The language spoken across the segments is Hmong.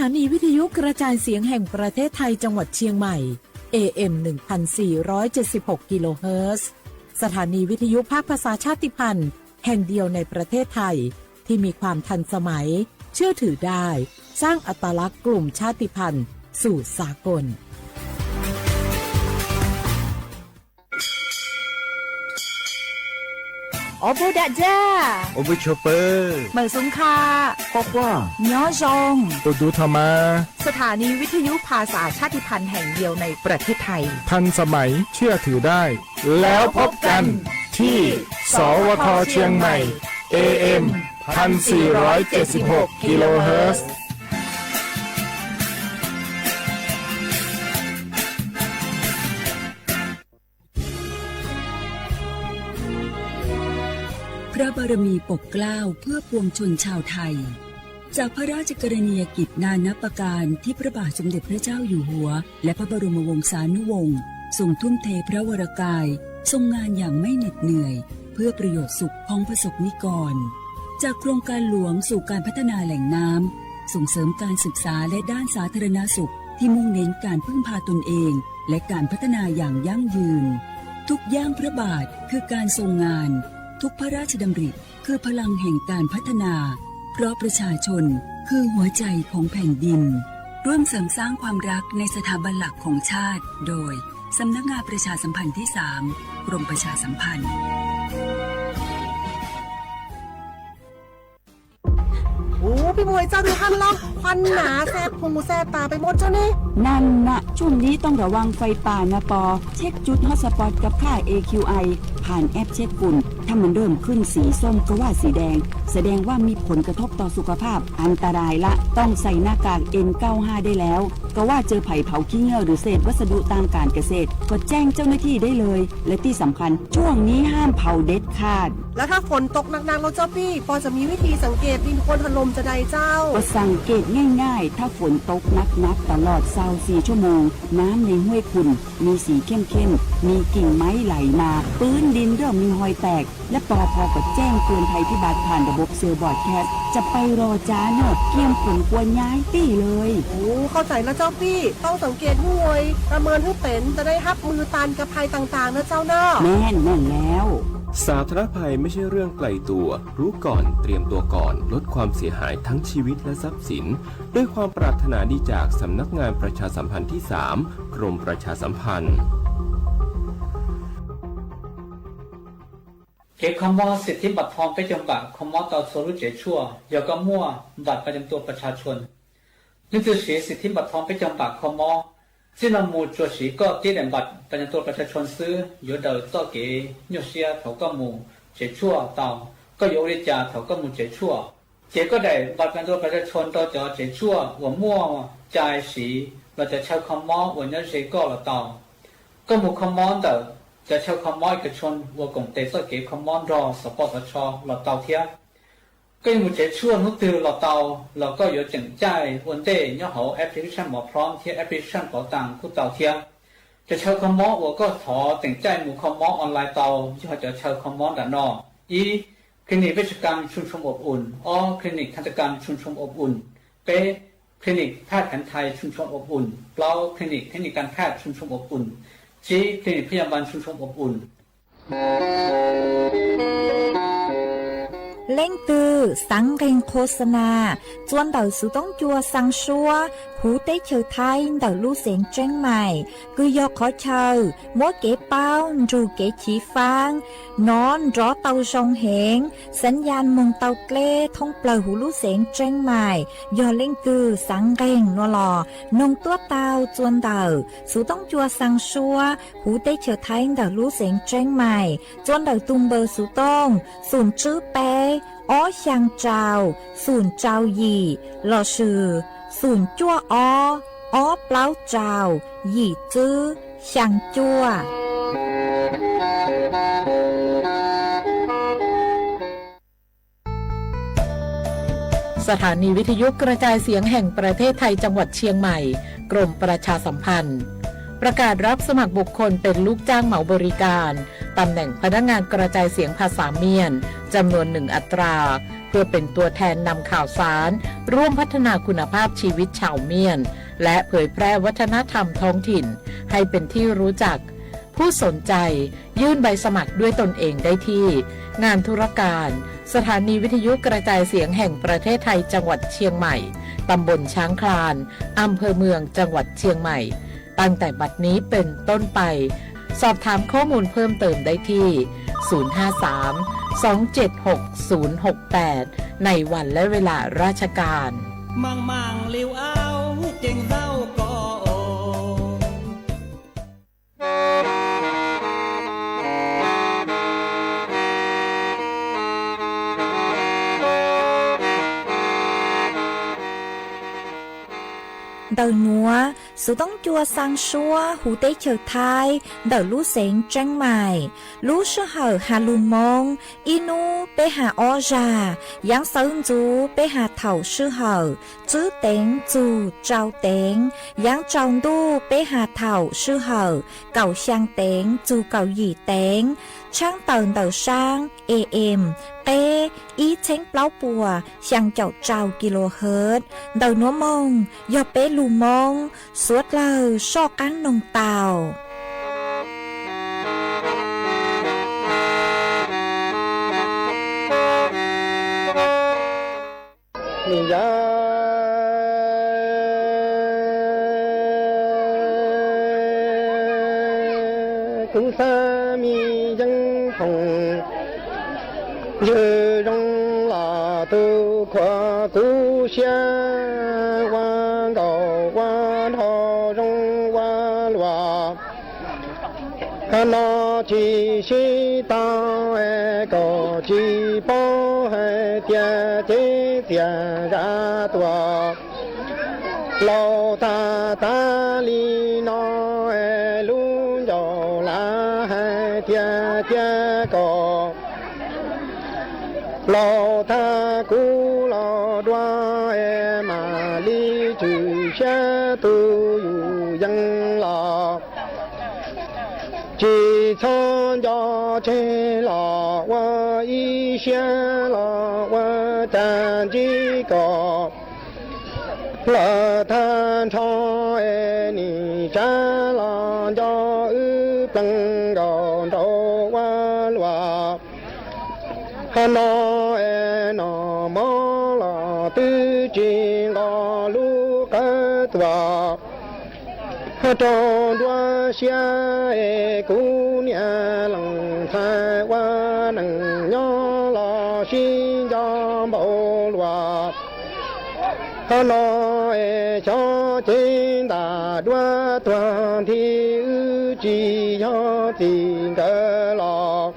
สถานีวิทยุกระจายเสียงแห่งประเทศไทยจังหวัดเชียงใหม่ เอ เอ็ม หนึ่งพันสี่ร้อยเจ็ดสิบหก กิโลเฮิรตซ์ สถานีวิทยุภาคภาษาชาติพันธุ์แห่งเดียวในประเทศไทย ที่มีความทันสมัย เชื่อถือได้ สร้างอัตลักษณ์กลุ่มชาติพันธุ์สู่สากล Ua pug dam ja, ua pug tshua pawg, mam xoo kha, quaj quaj, nyob zoo, tus tus tho mas. สถานีวิทยุภาษาชาติพันธุ์แห่งเดียวในประเทศไทย ทันสมัย เชื่อถือได้ แล้วพบกันที่ สวท เชียงใหม่ เอ เอ็ม พันสี่ร้อยเจ็ดสิบหก กิโลเฮิรตซ์ พระบารมีปกเกล้าเพื่อปวงชนชาวไทย จากพระราชกรณียกิจนานับประการที่พระบาทสมเด็จพระเจ้าอยู่หัว และพระบรมวงศานุวงศ์ทรงทุ่มเทพระวรกาย ทรงงานอย่างไม่เหน็ดเหนื่อย เพื่อประโยชน์สุขของประสบนิกร จากโครงการหลวงสู่การพัฒนาแหล่งน้ำ ส่งเสริมการศึกษาและด้านสาธารณสุขที่มุ่งเน้นการพึ่งพาตนเอง และการพัฒนาอย่างยั่งยืน ทุกย่างพระบาทคือการทรงงาน ทุกพระราชดำริคือพลังแห่งการพัฒนา เพราะประชาชนคือหัวใจของแผ่นดิน ร่วมเสริมสร้างความรักในสถาบันหลักของชาติ โดย สำนักงานประชาสัมพันธ์ที่สาม กรมประชาสัมพันธ์ โอ้ พี่มวยเจ้า ดูท่านล่องควันหนาแสบหูแสบตาไปหมดเจ้านี่ นั่นนะ ช่วงนี้ต้องระวังไฟป่านะปอ เช็คจุดฮอตสปอตกับค่า เอ คิว ไอ ผ่านแอปเช็คฝุ่น ถ้ามันเริ่มขึ้นสีส้มก็ว่าสีแดง แสดงว่ามีผลกระทบต่อสุขภาพ อันตรายละ ต้องใส่หน้ากาก เอ็น เก้าห้า ได้แล้ว ก็ว่าเจอไผ่เผาขี้เง่าหรือเศษวัสดุตามการเกษตร ก็แจ้งเจ้าหน้าที่ได้เลย และที่สำคัญ ช่วงนี้ห้ามเผาเด็ดขาด แล้วถ้าฝนตกหนักๆ แล้วเจ้าพี่ ปอจะมีวิธีสังเกตดินโคลนถล่มจะใดเจ้า ก็สังเกตง่ายๆ ถ้าฝนตกหนักๆ ตลอดซาวสี่ชั่วโมง น้ำในห้วยขุ่นมีสีเข้มๆ มีกิ่งไม้ไหลมา พื้นดินเริ่มมีฮอยแตก และปอพอก็แจ้งเตือนภัยพิบัติผ่านระบบเซลล์บรอดแคสต์ จะไปรอจ้าเนอะ เกียมขนกลัวย้ายตี้เลย โอ้ เข้าใจแล้วเจ้าพี่ ต้องสังเกตห้วย ประเมินให้เป็น จะได้ฮับมือต้านกับภัยต่างๆ นะเจ้าเนาะ แม่น แม่นแล้ว สาธารณภัยไม่ใช่เรื่องไกลตัว รู้ก่อน เตรียมตัวก่อน ลดความเสียหายทั้งชีวิตและทรัพย์สิน ด้วยความปรารถนาดีจากสำนักงานประชาสัมพันธ์ที่สาม กรมประชาสัมพันธ์ Kev kho mob สิทธิบัตรทอง peb caug npam kho mob tau txhua lub tsev tshuaj yog koj muaj บัตรประจำตัวประชาชน Leej twg siv สิทธิบัตรทอง peb caug npam kho mob, txij no mus tsuas siv koj tib daim บัตรประจำตัวประชาชน xwb yuav daws txoj kev nyuaj siab thaum koj mus tsev tshuaj tau, koj yuav ua li cas thaum koj mus tsev tshuaj. Cev koj daim บัตรประจำตัวประชาชน rau cov tsev tshuaj uas muaj cai siv los cov chaw kho mob uas nyob ze koj los tau. Koj mus kho mob ntawm cov chaw kho mob เอกชน uas koom tes txoj kev kho mob nrog xov poj xov tsho los tau thiab. Koj yuav mus tsev tshuaj hnub twg los tau, los koj yuav tseem caij ua ntej nyob hauv application หมอพร้อม thiab application เป๋าตัง kuj tau thiab. Cov chaw kho mob uas koj thov tseem caij mus kho mob online tau yog cov chaw kho mob nram no: ib, clinic เวชกรรมชุมชนอบอุ่น, ob, clinic ทันตกรรมชุมชนอบอุ่น, peb, clinic แพทย์แผนไทยชุมชนอบอุ่น, plaub, clinic เทคนิคการแพทย์ชุมชนอบอุ่น, tsib, clinic พยาบาลชุมชนอบอุ่น. Leej twg xaav nqeeg โฆษณา txua ntawm xuv toob cua xaa suab huv teb chaws Thaib ntawm lub xeev Tseeb Mais, kws yog qhov chaw muab kev paub nrug kev chiv faab nov nrov tau zoo heev, xav yaj moog tau dleb thoob plawg huv lub xeev Tseeb Mais. Yog leej twg xaav nqeeg no los noog tuab tau txua ntawm xuv toob cua xaa suab huv teb chaws Thaib ntawm lub xeev Tseeb Mais, txua ntawm tug npawb xuv tooj xoom tswb peb, ob xyaa rau, xoom rau yim, lossis xoom cuaj ob, ob plaub rau, yim tswb, xyaa cuaj. สถานีวิทยุกระจายเสียงแห่งประเทศไทยจังหวัดเชียงใหม่ กรมประชาสัมพันธ์ ประกาศรับสมัครบุคคลเป็นลูกจ้างเหมาบริการ ตำแหน่งพนักงานกระจายเสียงภาษาเมียน จำนวนหนึ่งอัตรา เพื่อเป็นตัวแทนนำข่าวสารร่วมพัฒนาคุณภาพชีวิตชาวเมียน และเผยแพร่วัฒนธรรมท้องถิ่นให้เป็นที่รู้จัก ผู้สนใจยื่นใบสมัครด้วยตนเองได้ที่งานธุรการ สถานีวิทยุกระจายเสียงแห่งประเทศไทยจังหวัดเชียงใหม่ ตำบลช้างคลาน อำเภอเมือง จังหวัดเชียงใหม่ ตั้งแต่บัดนี้เป็นต้นไป สอบถามข้อมูลเพิ่มเติมได้ที่ ศูนย์ห้าสามสองเจ็ดหกศูนย์หกแปด ในวันและเวลาราชการ Maang maang liu au ceev zaum ko. Ntawm nuav, xuv toob cua xaa suab huv teb chaws Thaib ntawm lub xeev Tseeb Maim, lub sij hawm has lug Moob, ib nub peb has ob zag, yaav sawv ntxuv peb has thaum sij hawm tswb teev txug tsau teev, yaav tsaus ntuj peb has thaum sij hawm kaum xyaa teev txug kaum yim teev, tshaab tawm ntawm saab A M qeb ib txheeb plaub puas xyaa caum rau kilohertz. Ntawm nuav moog yog peb lug Moob, suav dlawg soj qaab noog tau. Kuv xaav mi yeeb phoom, ywg zoo los tug khuam kuv siab, ua nkaus ua nrho zoo ua luam. Qhov no tsis sib tau, koj tsis paub hais tias cev txias zam tuam. Laus tag tag li no, lub ncauj lav hais tias cia koj. Laus tag kuv los dua, mam li tswm siab tu yus yees los. Tsis txhob nco tseg los ua ib siab los ua cas ntsib koj. Lawm tag nrho es nim sab los nco wb plees nkaus nraud ua luam. Hov no es noj mov los twb tsis nqos lub qawv tuam. Hov rau nruab siab es kuv niam leej ntxhais ua neej nyob los sib nco npaum luaj. Hov no es xyov cev ntam duab tuag nthi wb tsis yog txij nkawm los.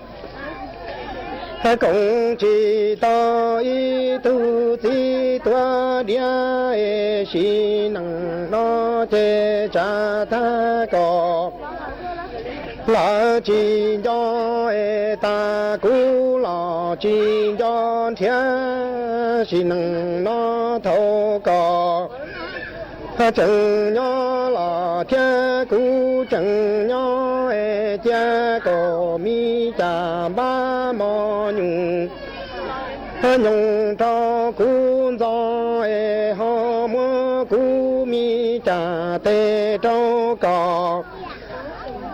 Koom tsis tau ib tug txiv tuav diav es sim neej no ces tsa tag koj. Lawv tsis nco es tas kuv los tsis nco nrhiav, sim neej no thaum koj tseem nyob los thiab kuv tseem nyob es cia koj mi cas npab mos nyoos, nyoos rau kuv ntxo es ho muab kuv mi cas tes rau koj.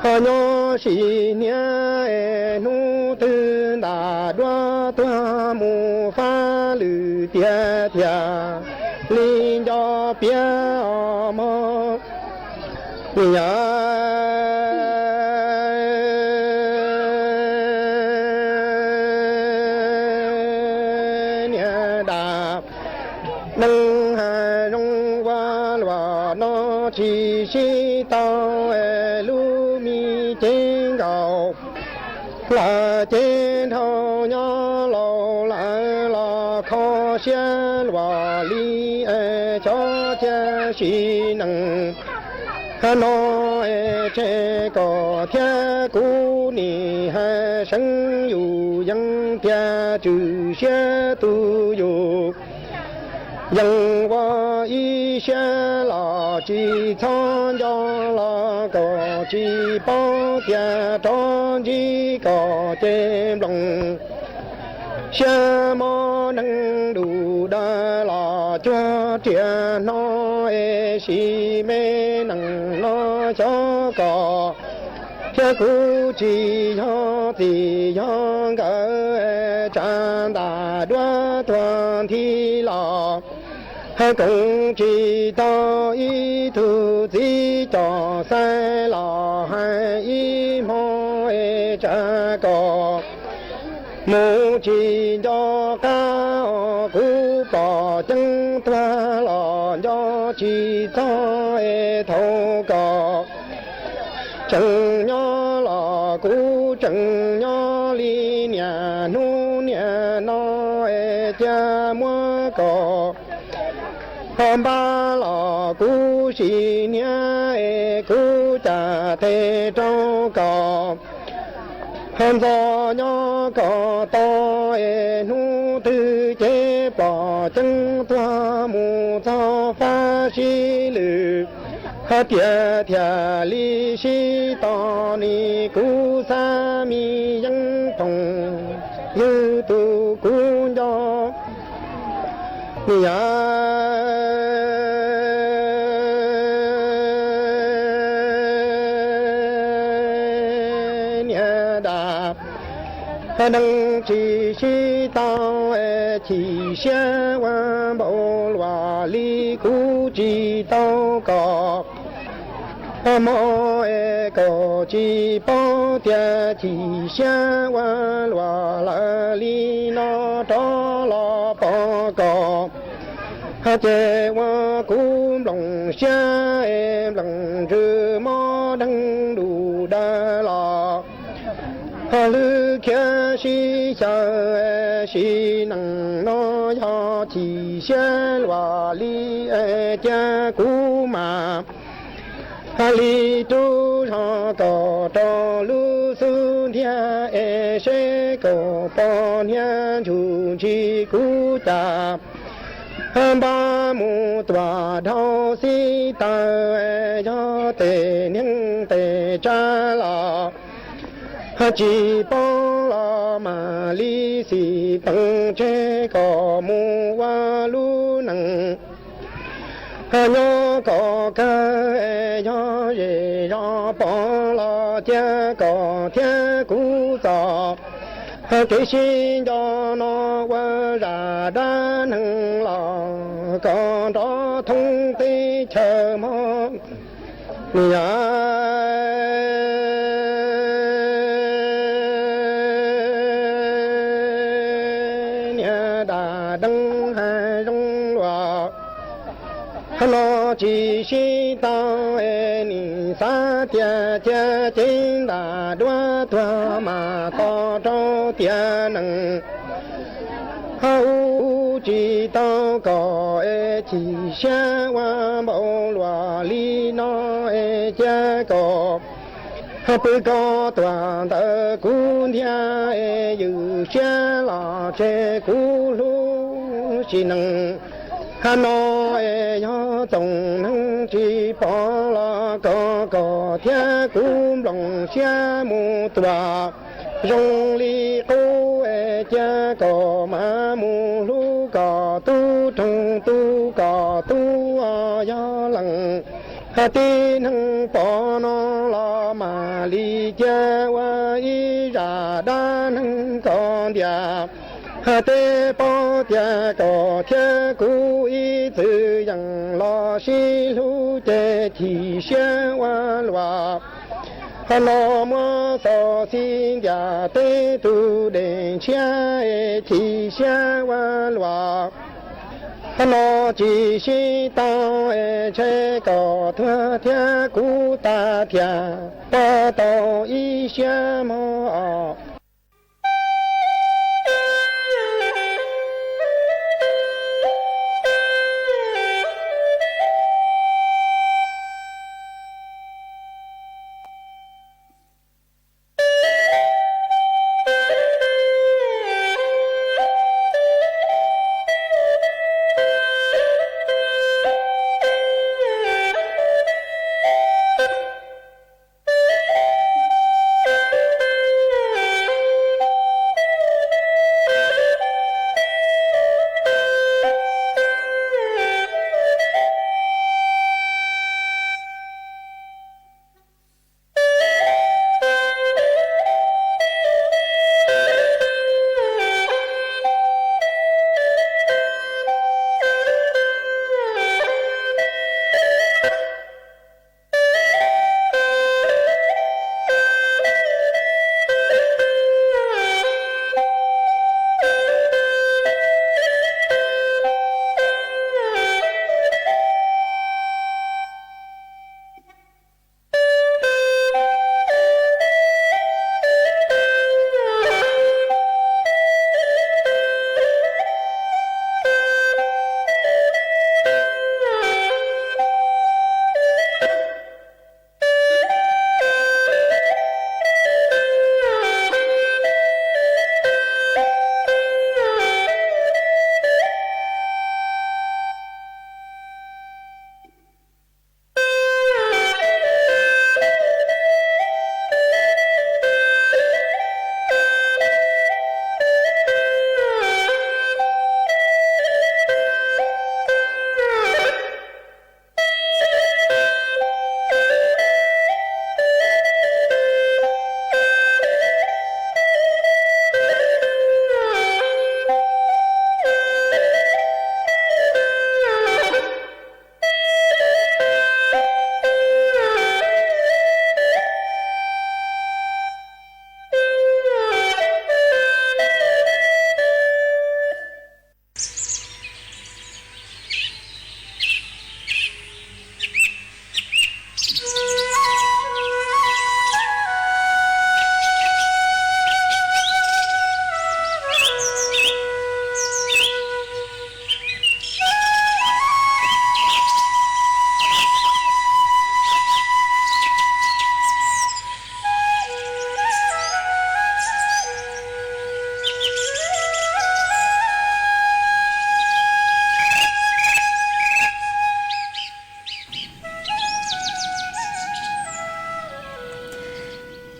Ho nyob sim hniav es hnub twg ntam duab tuag mus fab lwm tiag tiag li nco piav os mog. Niam dam neeg has zoo ua luam no tsis sib tau es lub mi cev nkaus. Lawv cev dhau nyob laus lawv los kho siab luag li es xyov cia sim neej no es tseg koj thiab kuv nim hais seev yus yees tiag tswm siab tu yus yees ua ib siab los tsis txhob nco los koj tsis paub tias rov ntsib koj ces nploos siab mob neeg lus dawb los cuag riam hno, es sim me nees no xyov koj thiab kuv tsis yog txij yog nkawm, tsam ntaj duab tuag nthi los koom tsis tau ib tug txiv coj xaiv los hais ib hmo, es tsam koj mus tsis nco qab, kuv pom ceeb tuag los nco tsis txog, es thaum koj tseem nyob los kuv tseem nyob li niaj hnub niaj no, es cia muab koj ho npaj los kuv sim niam, es kuv cam tes rau koj ho ntxov nyob koj tau, es hnub twg ces ploj ceeb tuag mus txog fab sib lwm, ho tiam thiaj li sib tau ni kuv xav me yeeb phoom ywg tus kuv nco. Niam dab, neeg tsis sib tau, chim siab ua npaum luaj li kuv tsis tau koj. Mob es koj tsis paub tias chim siab ua luaj lawm li no rov los pom koj, ces ua kuv nplooj siab es nplooj ntsws mob deeg lus dawb los hlwb khiav sib xyaw, sim neej no yog chim siab luaj li, cia kuv mam li rub zog koj rau lub xub ntiag, es seb koj pom hniav ntsug ntsis kuv cam npab mus tuaj dhau xib taw, yog tej neeg tej tsav los tsis paub los mam li xij peem tseg koj mus ua lub neej nyob koj kawg, yog zej zos pom los cia koj thiab kuv txoj kev sib nco no ua zaj dab neeg los koj nrov thoob teb chaws mog. Niam, niam dab deev hais zoo luaj no tsis sib tau, es nim xav tias cia cev ntaj duab tuag mas tos rau tiam neej ub tsis tau koj, es chim siab ua npaum luaj li no, es cia koj pw koj tuag ntawm kuv ntiag, es ywj siab los tseg kuv hlub sim neej no, es yog txoom neeg tsis pom los koj, koj thiab kuv nplooj siab mus tuaj zoo li qub, es cia koj mam mus hlub koj tub roog tub koj tub, yog leej tib neeg pom no los mam li cia ua ib zaj dab neeg koj ntiag. Tej paub tias koj thiab kuv ib txwm yeej los sib hlub ces chim siab ua luaj no muab xov xij ntiaj teb tus dej ntshiab, chim siab ua luaj no tsis sib tau, es ntshe koj tuag thiab kuv tag thiaj pom tau ib siab mog.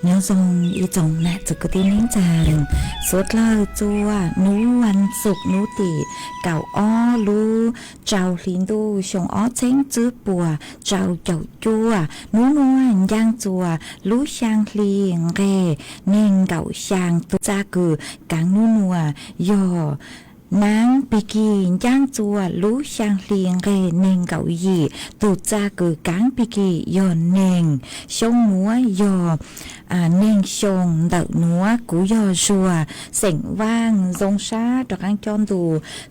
Nyob zoo ib tsoom nam txiv kwv tij neej tsaa, suav dlawg txua hnub vas xuv hnub tim kaum ob lub rau hli ntuj xyoo ob txheeb tsib puas rau caum cuaj. Hnub nuav ncaaj txua lub xyaa hli nqeg neeg nkaum xyaa. Tus txaj kws kaav hnub nuav yog naav pig kig, ncaaj txua lub xyaa hli nqeg neeg nkaum yim. Tus txaj kws kaav pig kig yog neeg, xyoo nuav yog neeg xyoo ntawm nuav. Kuv yog Zuag, xeem Vaaj, zoo sab rov qaab coj ntu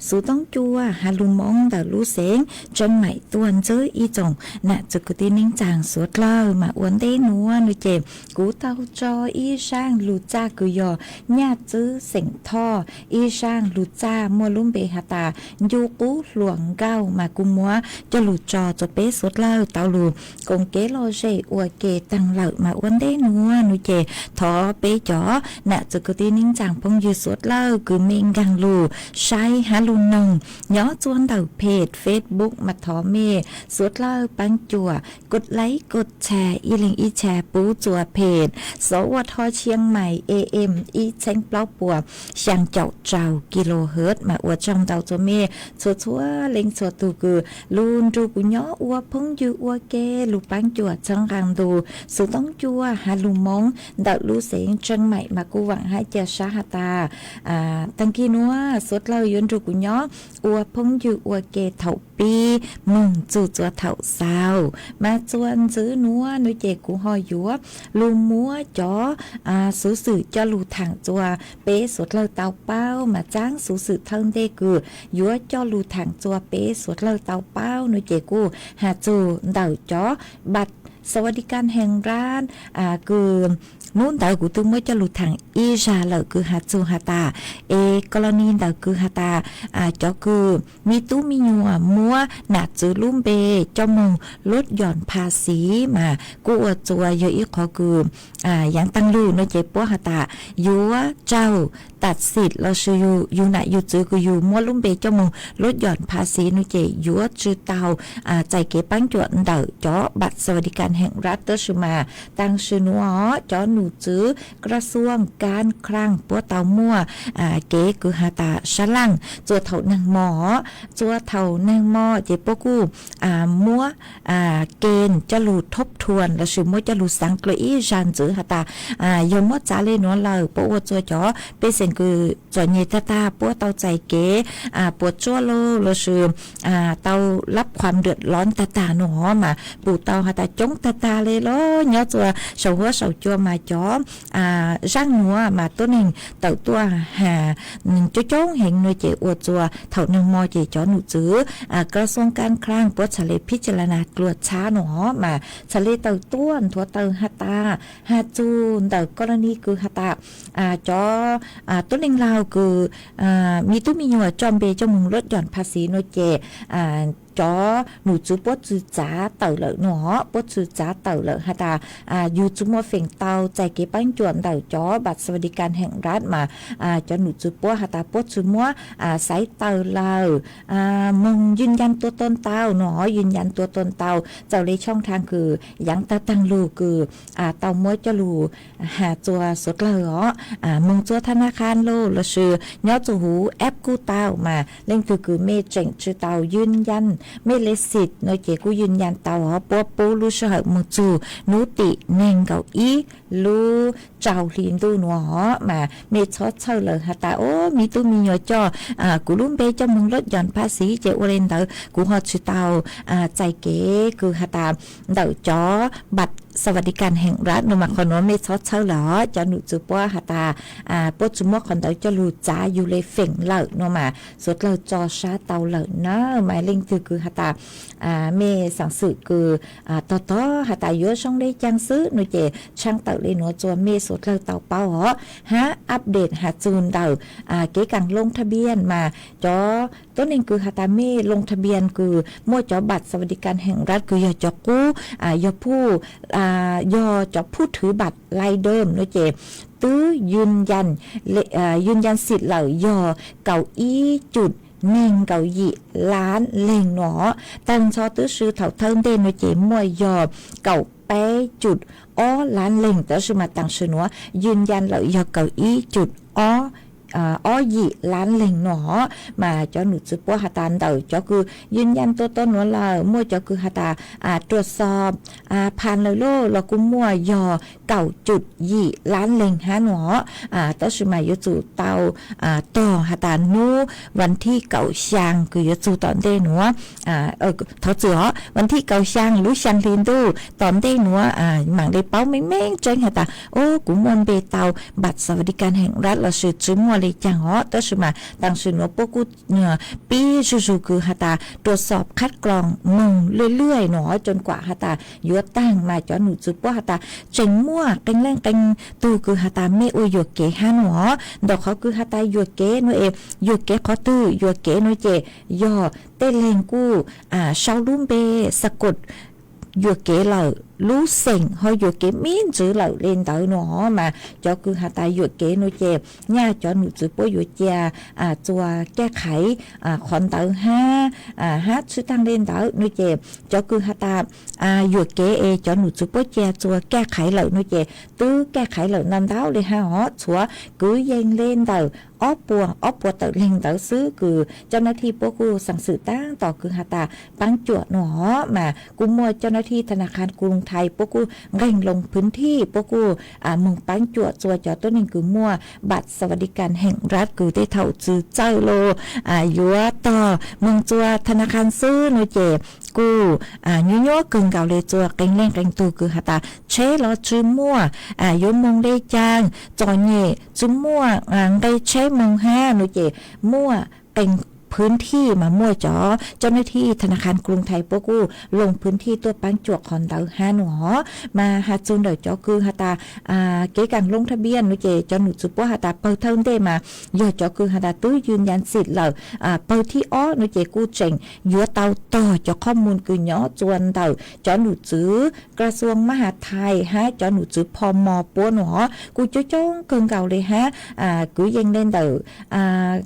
xuv toob cua has lug Moob ntawm lub xeev Tseeb Maim tuaj ntsib ib tsoom nam txiv kwv tij neej tsaa suav dlawg. Mas ua ntej nuav nuav ces kuv tau tso ib zaaj lug txaj kws yog nyaj txwv xeem Thoj, ib zaaj lug txaj muaj lub npe has tas Ncu Qub Hluas Nkauj, mas kuv muab coj lug tso rua peb suav dlawg tau lug koom kev lom zem ua ke taag lawm. Mas ua ntej nuav nuav ces thov peb cov nam txiv kwv tij neej tsaa phooj ywg suav dlawg kws mej nkaag lug saib has lug noog nyob txua ntawm page Facebook, mas thov mej suav dlawg paab cuam kov like kov share ib leeg ib share pub txua page Xov Ua Tho Chiang Mai A M ib txheeb plaub puas xyaa caum rau kilohertz. Mas ua tsaug ntau txua mej txhua txhua leej txhua tug kws lug nrug kuv nyob ua phooj ywg ua ke, lug paab cuam txhawb nqaa ntu xuv toob cua has lug Moob ntawm lub xeev Tseeb Maim. Mas kuv vaam hab ca sab has tas taag kig nuav suav dlawg yuav nrug kuv nyob ua phooj ywg ua ke thaum pib moog txug txua thaum xaus. Mas txua ntxiv nuav nuav ces kuv ho yuav lug muab cov xuv xwm coj lug thaam txua peb suav dlawg tau paub. Mas txaam xuv xwm thawj ntej kws yuav coj lug thaam txua peb suav dlawg tau paub nuav ces kuj has txug ntawm cov บัตรสวัสดิการแห่งรัฐ kws hnub ntawd kuv twb muab coj lug thaam ib zag lawm kws has txug has tas, es กรณี ntawd kws has tas cov kws me tub me nyuam muab nam txwv lub npe coj moog lub yom pha xiv mas kuj ua txua yog ib qhov kws yaav taag lug nuav ces puab has tas yuav raug ตัดสิทธิ์ lossis yug nam yug txwv kws yug muab lub npe coj moog lub yom pha xiv nuav ces yuav tsi tau txais kev paab cuam ntawm cov บัตรสวัสดิการแห่งรัฐ tab sis mas taag sim nuav cov num txwv กระทรวงการคลัง puab tau muaj kev kws has tas sab laaj txua thaum neeg mos, txua thaum neeg mos ces puab kuj muab kev coj lug thoob thuam lossis muab coj lug xaav dlua ib zag ntxiv has tas yog muab txav le nuav lawm puab ua txua cov pej xeem kws txom nyem tag tag puab tau txais kev puas tsuaj lug lossis tau lab khuam nruam lov tag tag nuav mas pum tau has tas coob tag tag le lug nyob txua saum huab saum cua mas cov zaaj nuav mas tuab neeg tawm tuaj has coob coob heev nuav ces ua txua thaum neeg mos ces cov num txwv กระทรวงการคลัง puab txhad le พิจารณา dlua txhab nuav mas txhad le tawm tuaj nthuav tawm has tas has txug ntawm กรณี kws has tas cov tuab neeg laug kws me tub me nyuam coj npe coj moog lub yom pha xiv nuav ces cov num txwv puab tsi txav tawm lawm nuav, puab tsi txav tawm lawm has tas yug tsi muaj feem tau txais kev paab cuam ntawm cov บัตรสวัสดิการแห่งรัฐ mas cov num txwv puab has tas puab tsi muab xaiv tawm lawm moog ยืนยันตัวตน tau nuav, ยืนยันตัวตน tau txawm le ช่องทาง kws yaav taag taag lug kws tau muab coj lug has txua suav dlawg os, moog txua ธนาคาร lug lossis nyob txua huv app kuj tau mas leej twg kws mej tseem tsi tau ยืนยัน mej le xim nuav ces kuj ยืนยัน tau os. Puab pub lub sij hawm moog txug hnub tim neeg nkaum ib lub rau hli ntuj nuav os mas mej txhob txhawj lawm has tas o me tub me nyuam coj kuv lub npe coj moog lub yom pha xiv ces ua le ntawd kuv ho tsi tau txais kev kws has tas ntawm cov บัตรสวัสดิการแห่งรัฐ nuav mas qhov nuav mej txhob txhawj lawm os. Cov num txwv puab has tas puab tsi muab qhov ntawd coj lug txav yug le feem lawm nuav mas suav dlawg tso sab tau lawm na. Mas leej twg kws has tas mej xaav xwm kws tog tog has tas yuav zoo le caag xwb nuav ces tshaaj tawm le nuav txua mej suav dlawg tau paub os. Hab update has txug ntawm kev kaam ลงทะเบียน mas cov tuab neeg kws has tas mej ลงทะเบียน kws muaj cov บัตรสวัสดิการแห่งรัฐ kws yog cov qub, yog cov ผู้ถือบัตรรายเดิม nuav ces twb ยืนยันสิทธิ์ lawm yog kaum ib cum neeg nkaum yim lab leeg nuav. Taag nrho tub si thaum thawj ntej nuav ces muaj yog kaum peb cum ob lab leeg, tab sis mas tam sim nuav yws ncan lawm yog kaum ib cum ob yim lab leeg no. Mas cov num txwv puab has tas ntawm cov kws yws ncan tuaj tuaj nuav lawm, muaj cov kws has tas ruam xob phas lawm lauj los kuj muaj yog kaum cum yim lab leeg hab no. Tab sis mas yuav tsum tau tog has tas nub vas thib kaum xyaa kws yuav txug tom ntej nuav, thov txim os, vas thib kaum xyaa lub xyaa hli ntuj tom ntej nuav, maam le paub meej meej tseeb has tas o kuv muaj npe tau npam xas vas di kas heem ras los sis tsi muaj le caag os. Tab sis mas tam sim nuav puab kuj pib zuj zug kws has tas ruam xob khab kloos moog lwj lwj no, cooj kuam has tas yuav taag mas cov num txwv puab has tas tseem muaj qee leej qee tug kws has tas mej ua yuam kev hab no. Ntawm qhov kws has tas yuam kev no es yuam kev qhov twg? Yuam kev no ces yog tej leeg kuj sau lub npe xav kom yuam kev lawm, lub xeem ho yuam kev me ntsis lawm le ntawd no. Mas cov kws has tas yuam kev no ces nyaj cov num txwv puab yuav cia txuas kaj qhaiv qhov ntawd hab, hab tsi taag le ntawd no ces cov kws has tas yuam kev es cov num txwv puab cia txuas kaj qhaiv lawm no ces twb kaj qhaiv lawm ntau ntau le hab os. Txhua kwv yees le ntawm ob puas, ob puas tawm leeg ntawd xwb kws cov nab thij puab kuj xaam xwm taab tom kws has tas paab cuam no. Mas kuj muaj cov nab thij thas nas khas Kruv Thais puab kuj nqeeg loo phwv thij, puab kuj moog paab cuam txua cov tuab neeg kws muaj npam xas vas di kas heem ras kws tej thaum txwv txawj los yuav tog moog txua thas nas khas xwb no ces kuj nyuaj nyuaj kawg nkaus le txua qee leej qee tug kws has tas tsheb los tsi muaj, yuav moog le caag, txom nyem tsi muaj nqe tsheb moog hab no ces muaj qee phwv thij mas muaj cov cov nab thij thas nas khas Kruv Thais puab kuj loo phwv thij tuaj paab cuam qhov ntawd hab no. Mas has txug ntawm cov kws has tas kev kaam loo thaj npiab no ces cov num txwv puab has tas pawg thawj ntej mas yog cov kws has tas twb yws ncan xim lawm, pawg thib ob no ces kuj tseem yuav tau tog cov qhov mus kws nyob txua ntawm cov num txwv kas xuas mas has thais hab cov num txwv pho mos puab no kuj coob coob kawg nkaus le hab, kwv yees le ntawm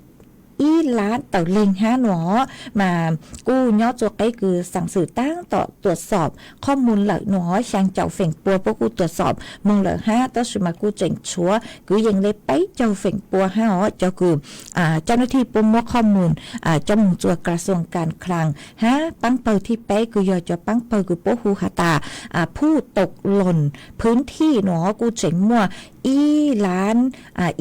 ib lab tawm leeg hab no. Mas kuj nyob txua qeb kws xaam xwm taab tom tuam xoom qhov mus lawm no, xyaa caum feem pua puab kuj tuam xoom moog lawm hab, tab sis mas kuj tseem tshuav kwv yees le peb caug feem pua hab os cov kws cov nab thij puab muab qhov mus coj moog txua kas xuas kas khlaas hab paab pawg thib peb kws yog cov paab pawg kws puab hu has tas phuj toom loos phwv thij no kuj tseem muaj ib lab,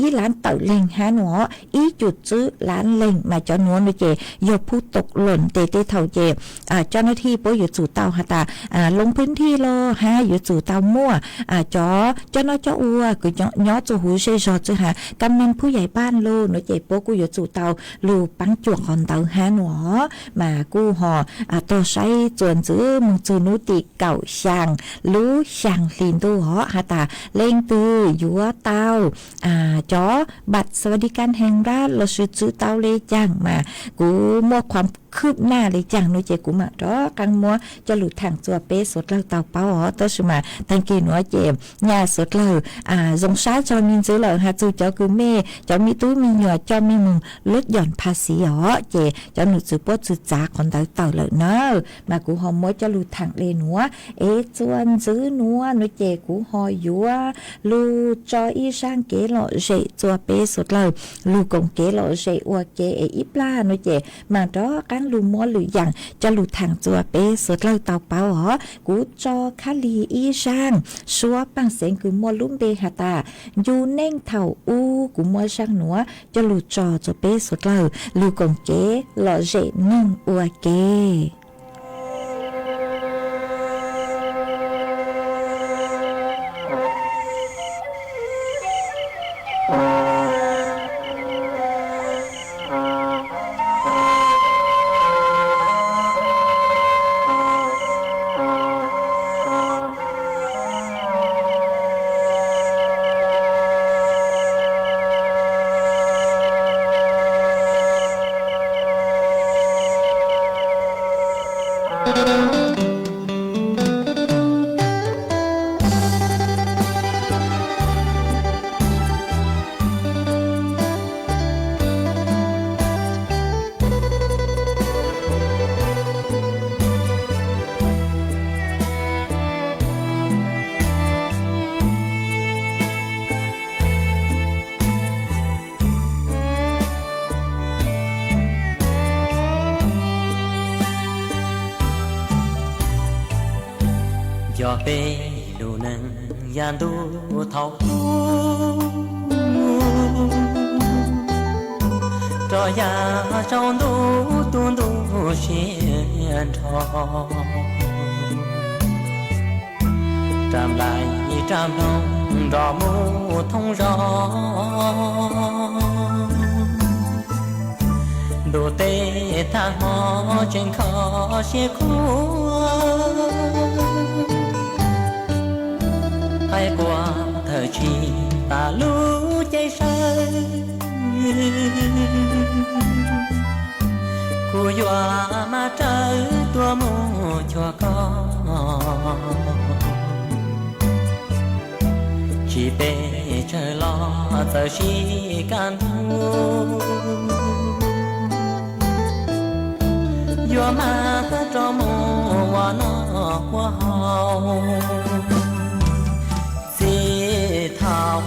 ib lab tawm leeg hab no, ib cum tsib lab leeg mas cov nuav no ces yog phuj toom loos tes tej thaum ces cov nab thij puab yuav tsum tau has tas loo phwv thij los hab yuav tsum tau muaj cov cov noj cov ua kws nyob txua huv zej zog txwj has kam naj phuj yaim npaj lug no ces puab kuj yuav tsum tau lug paab cuam qhov ntawd hab no. Mas kuj ho tog saib txuas ntxiv moog txug nub tim kaum xyaa lub xyaa hli ntuj os has tas leej twg yuav tau cov npam xas vas di kas heem ras los sis tsi tau le caag mas kuv muaj khuam khwb naj le caag no ces kuv maam rov qaab muab coj lug thaam txua peb suav dlawg tau paub os. Tab sis mas taag kis nuav ces nyaj suav dlawg zoo sab zog me ntsis lawm, has txug cov kws mej cov me tub me nyuam coj mej moog lub yoos pha xiv os ces cov num txwv puab txwv txav qhov ntawd tawm lawm na. Mas kuv ho muab coj lug thaam le nuav es txuas ntxiv nuav no ces kuv ho yuav lug tso ib zaaj kev lom zem txua peb suav dlawg lug koom kev lom zem ua ke es ib plag no ces maam rov qaab lug muab lwm yaam coj lug thaam txua peb suav dlawg tau paub os. Kuv tso khab lig ib zaaj suab paaj xeev kws muaj lub npe has tas ncu neej thaum ub, kuv muab zaaj nuav coj lug tso txua peb suav dlawg lug koom kev lom zem noog ua ke. Yog peb lub neej yav ntuj thaum ub, rov yav tsaus ntuj tu ntuj siab nrho, rab nplais rab nplooj nrog mus thoob zos, ntuj teb tag hmo tseem kho siab khuav. Qaib qua thawm tsib tas lub cev saw, kuv yuav maj rawv tuaj mus cuag koj. Tsis pes tsawg los txawm sib kaj ntug, yuav mag rov mus ua noj ua haus. Txij thaum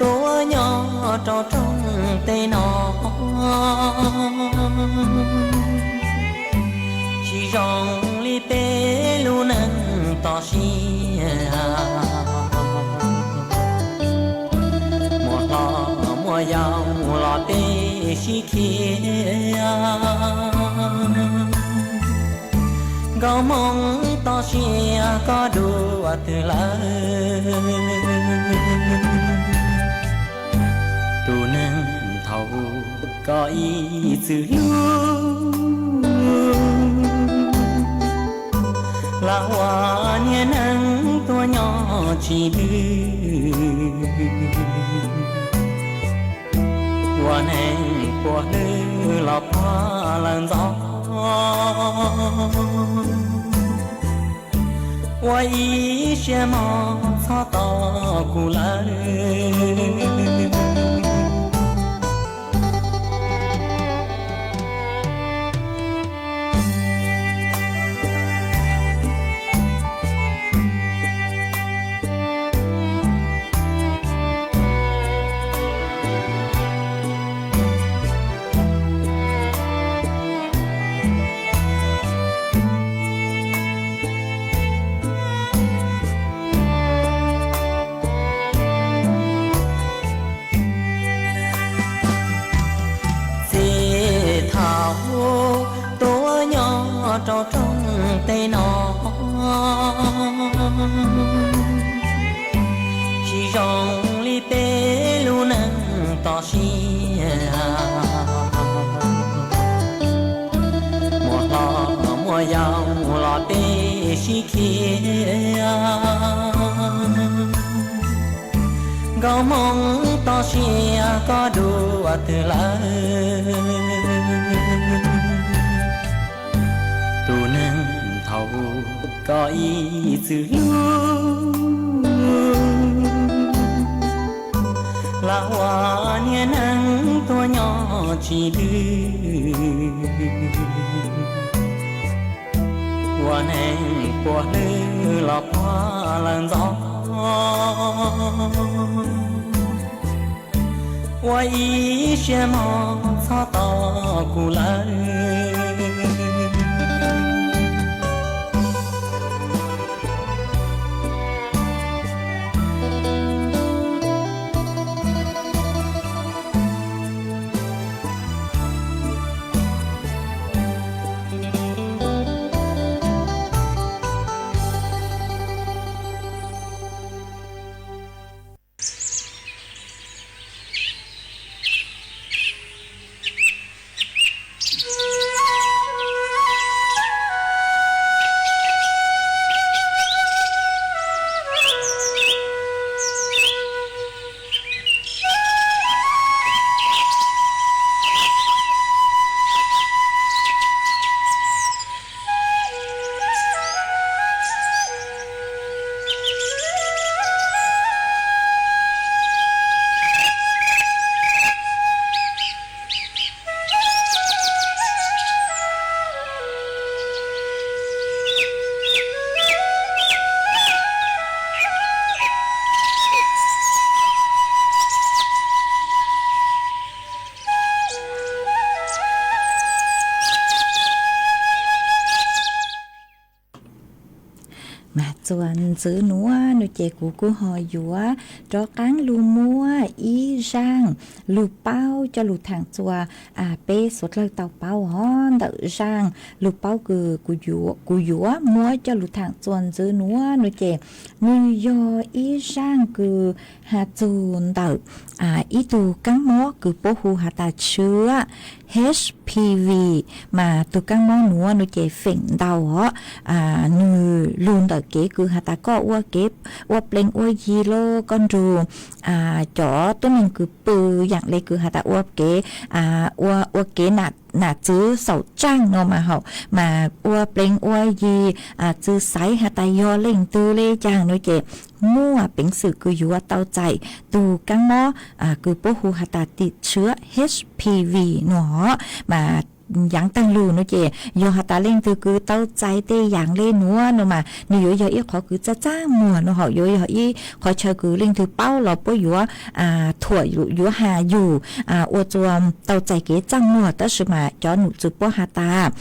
tuaj nyob rau rooj teb no, tsis zoo li peb lub neej toj siab. Muaj hlob muaj yau los peb sib khiav, nkauj Hmoob toj siab koj dua twg lawm? Tus neeg thaum ub koj ib txwm hlub, lam ua niag neeg tuaj nyob tsis dwb, ua neeg puas hlwb los pog lawm ntxov, ua ib siab mog txhob tos kuv lawm. Txij thaum tuaj nyob rau rooj teb no, tsis zoo li peb lub neej toj siab. Muaj hlob muaj yau los peb sib khiav, nkauj Hmoob toj siab koj dua twg lawm? Tus neeg thaum ub koj ib txwm hlub, lam ua niag neeg tuaj nyob tsis dwb, ua neeg puas hlwb los pog lawm ntxov, ua ib siab mog txhob tos kuv lawm. txuas ntxwv nuav no ces kuv kuj ho yuav rov qaab lug muab ib zaaj lug paub coj lug thaam txuas peb suav dlawg tau paub os. Ntawm zaaj lug paub kws kuv yuav muab coj lug thaam txuas ntxwv nuav no ces nwg yog ib zaaj kws has txug ntawm ib tug kaab mob kws puab hu has tas tshiab H P V, mas tug kaab mob nuav no ces feem ntau os nwg lug ntawm kev kws has tas koj ua kev ua pleeg ua yi lug, koj nrug cov tuab neeg kws pw, yaam le kws has tas ua kev, ua kev nam txwv xaum tsaaj no mas haum, mas ua pleeg ua yi, txwv xaiv has tas yog leej twg le caag no ces muaj peev xwm kws yuav tau txais tug kaab mob kws puab hu has tas tim tshiab H P V no os. Mas yaav taag lug no ces yog has tas leej twg kws tau txais tej yaam le nuav no mas nwg yuav yog ib qhov kws txaaj txaaj muag no haum, yuav yog ib qhov chaw kws leej twg paub los puab yuav thuam yuav has yug ua txuas tau txais kev txaaj muag. Tab sis mas cov num txwv puab has tas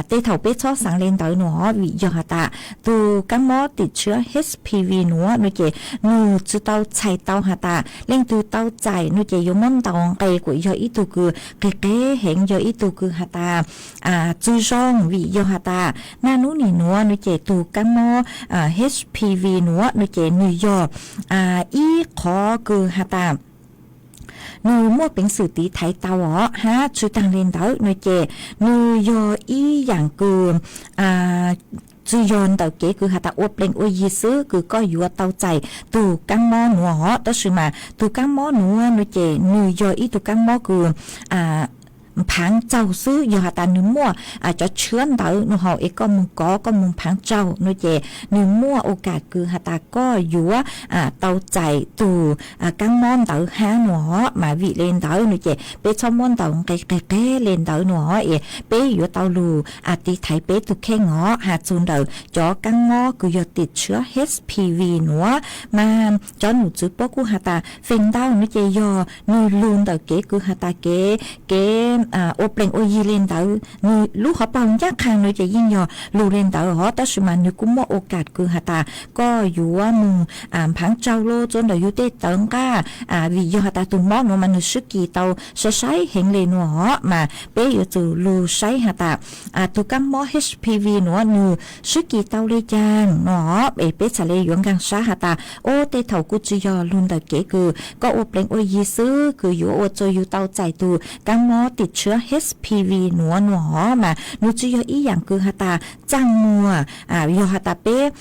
tej thaum peb txhob xaav le ntawd no os, vim yog has tas tug kaab mob tim tshiab H P V nuav no ces nwg tsi tau txhais tau has tas leej twg tau txais no ces yuav muab ntaus nqe kuas yog ib tug kws qig qeg heev, yog ib tug kws has tas tsi zoo, vim yog has tas naj nub nim nuav no ces tug kaab mob H P V nuav no ces nwg yog ib qhov kws has tas nwg muaj peev xwm tiv thaiv tau os. Hab tsi taag le ntawd no ces nwg yog ib yaam kws tsi yog ntawm kev kws has tas ua pleeg ua yi xwb kws koj yuav tau txais tug kaab mob nuav os. Tab sis mas tug kaab mob nuav no ces nwg yog ib tug kaab mob kws phaav tsaug xwb. Yog has tas nwg muaj cov tshiab ntawd no haum es koj moog kov koj moog phaav tsaug no ces nwg muaj ua kam kws has tas koj yuav tau txais tug kaab mob ntawd hab no os. Mas vim le ntawd no ces peb txhob muab ntaus nqe qig qeg le ntawd no os, es peb yuav tau lug tiv thaiv peb tug kheej os. Has txug ntawm cov kaab mob kws yog tim tshiab H P V nuav, mas cov num txwv puab kuj has tas feem ntau no ces yog nwg lug ntawm kev kws has tas kev, kev ua pleeg ua yi le ntawd, nwg lub hov paug ncaaj qha no ces yeej yog lug le ntawd os. Tab sis mas nwg kuj muaj ua kam kws has tas koj yuav moog phaav tsaug lug txug ntawm yug tej tawv nqaj, vim yog has tas tug mob nuav mas nwg swb kis tau sai sai heev le no os. Mas peb yuav tsum lug saib has tas tug kaab mob H P V nuav nwg swb kis tau le caag no os. Es peb txhad le yuav nkaag sab has tas, o, tej thaum kuj tsi yog lug ntawm kev kws koj ua pleeg ua yi xwb kws yuav ua txug yug tau txais tug kaab mob tim tshiab H P V nuav no os. Mas nwg tsi yog ib yaam kws has tas txaaj muag, yog has tas peb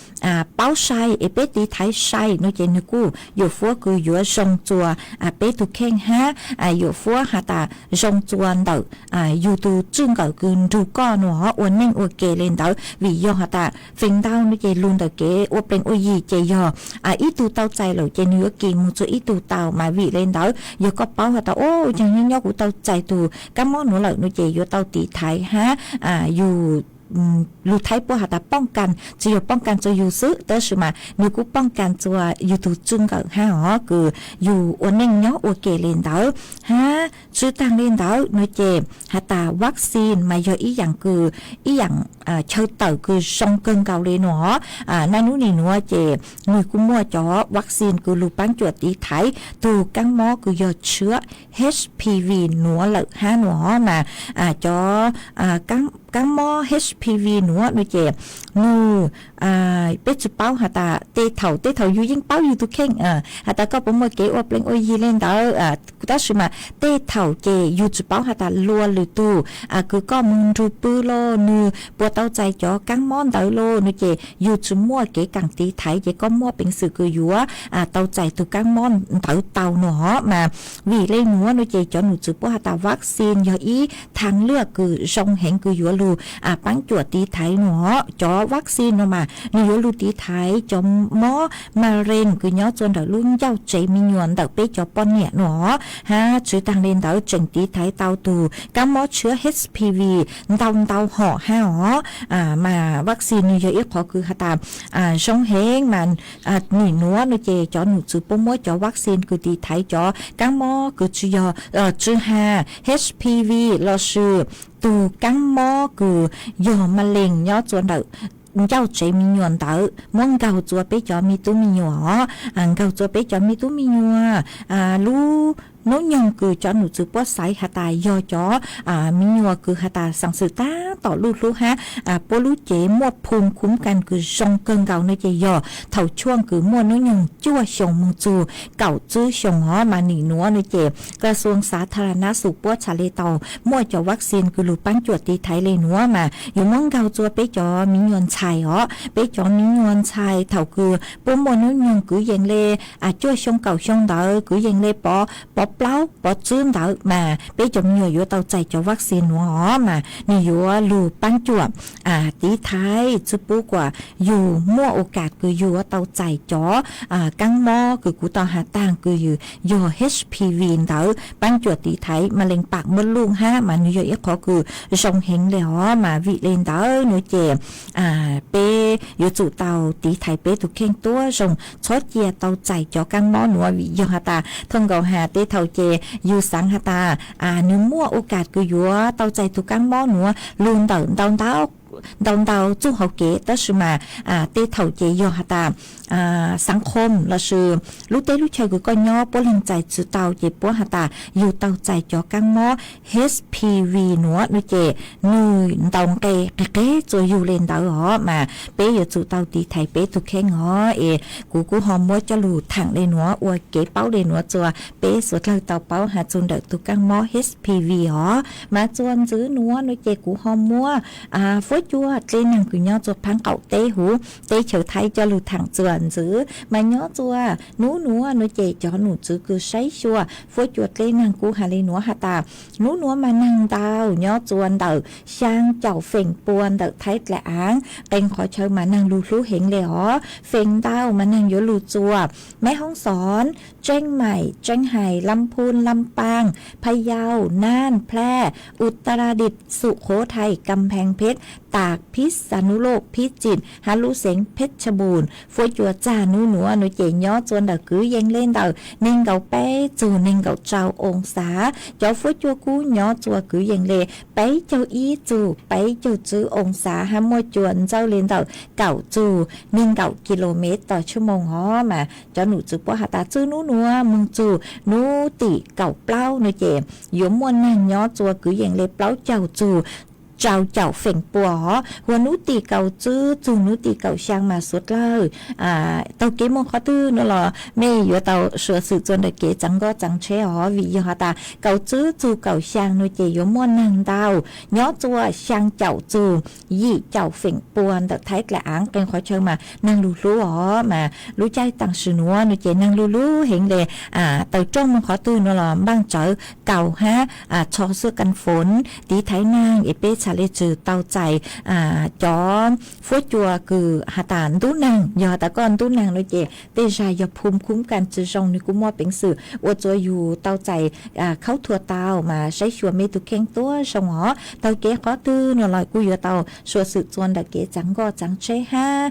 paub sai es peb tiv thaiv sai no ces nwg kuj yuam fuab kws yuav zoo txug peb tug kheej hab yuam fuab has tas zoo txug ntawm yug tug tswj nkawm kws nrug koj no os ua neej ua ke le ntawd. Vim yog has tas feem ntau no ces lug ntawm kev ua pleeg ua yi ces yog ib tug tau txais lawm ces nwg yuav kis moog txug ib tug tau. Mas vim le ntawd yog koj paub has tas, o, caag nyob nyob kuv tau txais tug kaab mob nuav lawm no ces yuav tau tiv thaiv hab yug lug thaib puab has tas poj kas, tsi yog poj kas txug yug xwb tab sis mas nwg kuj poj kas txug yug tug tswj nkawm hab os kws yug ua neej nyob ua ke le ntawd. Hab tsi taag le ntawd no ces has tas vaccine mas yog ib yaam kws, ib yaam chaw tawm kws zoo kawg nkaus le no os. Naj nub nim nuav ces nwg kuj muaj cov vaccine kws lug paab cuam tiv thaiv tug kaab mob kws yog tshiab H P V nuav lawm hab no os. Mas cov kaab mob H P V nuav no ces nwg, peb tsi paub has tas tej thaum, tej thaum yug yeej paub yug tug kheej has tas koj puas muaj kev ua pleeg ua yi le ntawd, tab sis mas tej thaum ces yug tsi paub has tas luag lwm tug kws koj moog nrug pw los nwg puas tau txais cov kaab mob ntawd los no ces yug tsi muaj kev kaam tiv thaiv ces koj muaj peev xwm kws yuav tau txais tug kaab mob ntawd tau no os. Mas vim le nuav no ces cov num txwv puab has tas vaccine yog ib thaaj lwaj kws zoo heev kws yuav lug paab cuam tiv thaiv no os. Cov vaccine no mas nwg yuav lug tiv thaiv cov mob ma leej kws nyob txug ntawm lub ncauj tsev me nyuam ntawm peb cov poj niam no os. Hab tsi taag le ntawd tseem tiv thaiv tau tug kaab mob tshiab H P V ntau ntau hom hab os. Mas vaccine nwg yog ib qhov kws has tas zoo heev mas nim nuav no ces cov num txwv puab muab cov vaccine kws tiv thaiv cov kaab mob kws tsi yog, tsi has H P V lossis tug kaab mob kws yog ma leej nyob txug ntawm ncauj tsev me nyuam ntawd muab nkaug txua peb cov me tub me nyuam os, nkaug txua peb cov me tub me nyuam. Lub hnub nyoog kws cov nom tswv puab xaiv has tas yog cov me nyuam kws has tas xaam xwm taab tom luj hlub hab puab lub cev muaj phum khuv kas kws zoo kawg nkaus no ces yog thaum tshuaj kws muaj hnub nyoog cuaj xyoo moog txug kaum tsib xyoo os mas nim nuav no ces kas xuas xav thas las nab xus puab txhaj le tau muaj cov vaccine kws lug paab cuam tiv thaiv le nuav mas yuav muab nkaug txua peb cov me nyuam ntxhais os. Peb cov me nyuam ntxhais thaum kws puab muaj hnub nyoog kwv yees le cuaj xyoo kaum xyoo ntawd, kwv yees le pov plaub pov tsib ntawd mas peb cov me nyuam yuav tau txais cov vaccine nuav os mas nwg yuav lug paab cuam tiv thaiv tsi pub kuas yug muaj ua kam kws yug yuav tau txais cov kaab mob kws kuv tau has taag kws yog H P V ntawd, paab cuam tiv thaiv ma lees pam muab luj hab mas nwg yog ib qhov kws zoo heev le os mas vim le ntawd nuav ces peb yuav tsum tau tiv thaiv peb tug kheej tuab zoo txhob cia tau txais cov kaab mob nuav vim yog has tas thooj nkaus has tej thaum ces yug xaav has tas nwg muaj ua kam kws yuav tau txais tug kaab mob nuav lug ntawm ntau ntau ntau txuj hauv kev tab sis mas tej thaum ces yog has tas xaav khoom lossis lub teb lub chaw kws koj nyob puab leeg txais tsi tau ces puab has tas yug tau txais cov kaab mob H P V nuav no ces nwg ntaus nqe qig qeg txua yug le ntawd os mas peb yuav tsum tau tiv thaiv peb tug kheej os es kuv kuj ho muab coj lug thaam le nuav ua kev paub le nuav txua peb suav dlawg tau paub has txug ntawm tug kaab mob H P V os mas txua ntxiv nuav no ces kuv ho muab fuab cua dlej naag kws nyob txua phaab qaum teb huv teb chaws Thaib coj lug thaam txua ntxiv mas nyob txua nub nuav no ces cov nom tswv kws saib xyuas fuab cua dlej naag kuj has le nuav has tas nub nuav mas naag ntau nyob txua ntawm xyaa caum feem pua ntawm Thaib dlaim aav, qee qhov chaw mas naag lug hlub heev le os. Feem ntau mas naag yuav lug txua Meb Hoob Xoob, Tseeb Maim, Tseeb Hais, Lab Phooj, Lab Paaj, Phaj Yauj, Naaj, Plaj, Utaradit, Sum Khuv Thais, Kam Pheej Pheb, Taak, Phij Xa Nub Loj, Phij Tsim hab lub xeev Phej Tshaj Npuun. Fuab cua txag nub nuav no ces nyob txua ntawm kwv yees le ntawm neeg nkaum peb txug neeg nkaum rau oo xav. Cov fuab cua kub nyob txua kwv yees le peb caug ib txug peb caug tsib oo xav hab muaj cua ntxawj le ntawm kaum txug neeg nkaum kis lus mev tos tshaj moog os mas cov nom tswv puab has tas txug nub nuav moog txug nub tim kaum plaub no ces yuav muaj naag nyob txua kwv yees le plaub caug txug rau caum feem pua os. Huv nub tim kaum tsib txug nub tim kaum xyaa mas suav dlawg taug kev moog qhov twg nuav los mej yuav tau suav xwm txua ntawm kev txaav nkoj txaav tsheb os vim yog has tas kaum tsib txug kaum xyaa no ces yuav muaj naag ntau nyob txua xyaa caum txug yim caum feem pua ntawm Thaib dlaim aav, qee qhov chaw mas naag lug hlub os mas lub caij taam sim nuav no ces naag lug hlub heev le taug rooj moog qhov twg nuav los npaaj tsawv kaus hab txho xwb kas foov tiv thaiv naag es peb txhaj le tsi tau txais cov fuab cua kws has tas ntub naag. Yog has tas koj ntub naag no ces tej zag yog phum khuv kas tsi zoo nwg kuj muaj peev xwm ua txua yug tau txais khaub thuas tau mas saib xyuas mej tug kheej tuab zoo os. Taug kev qhov twg nuav los kuj yuav tau suav xwm txua ntawm kev txaav nkoj txaav tsheb hab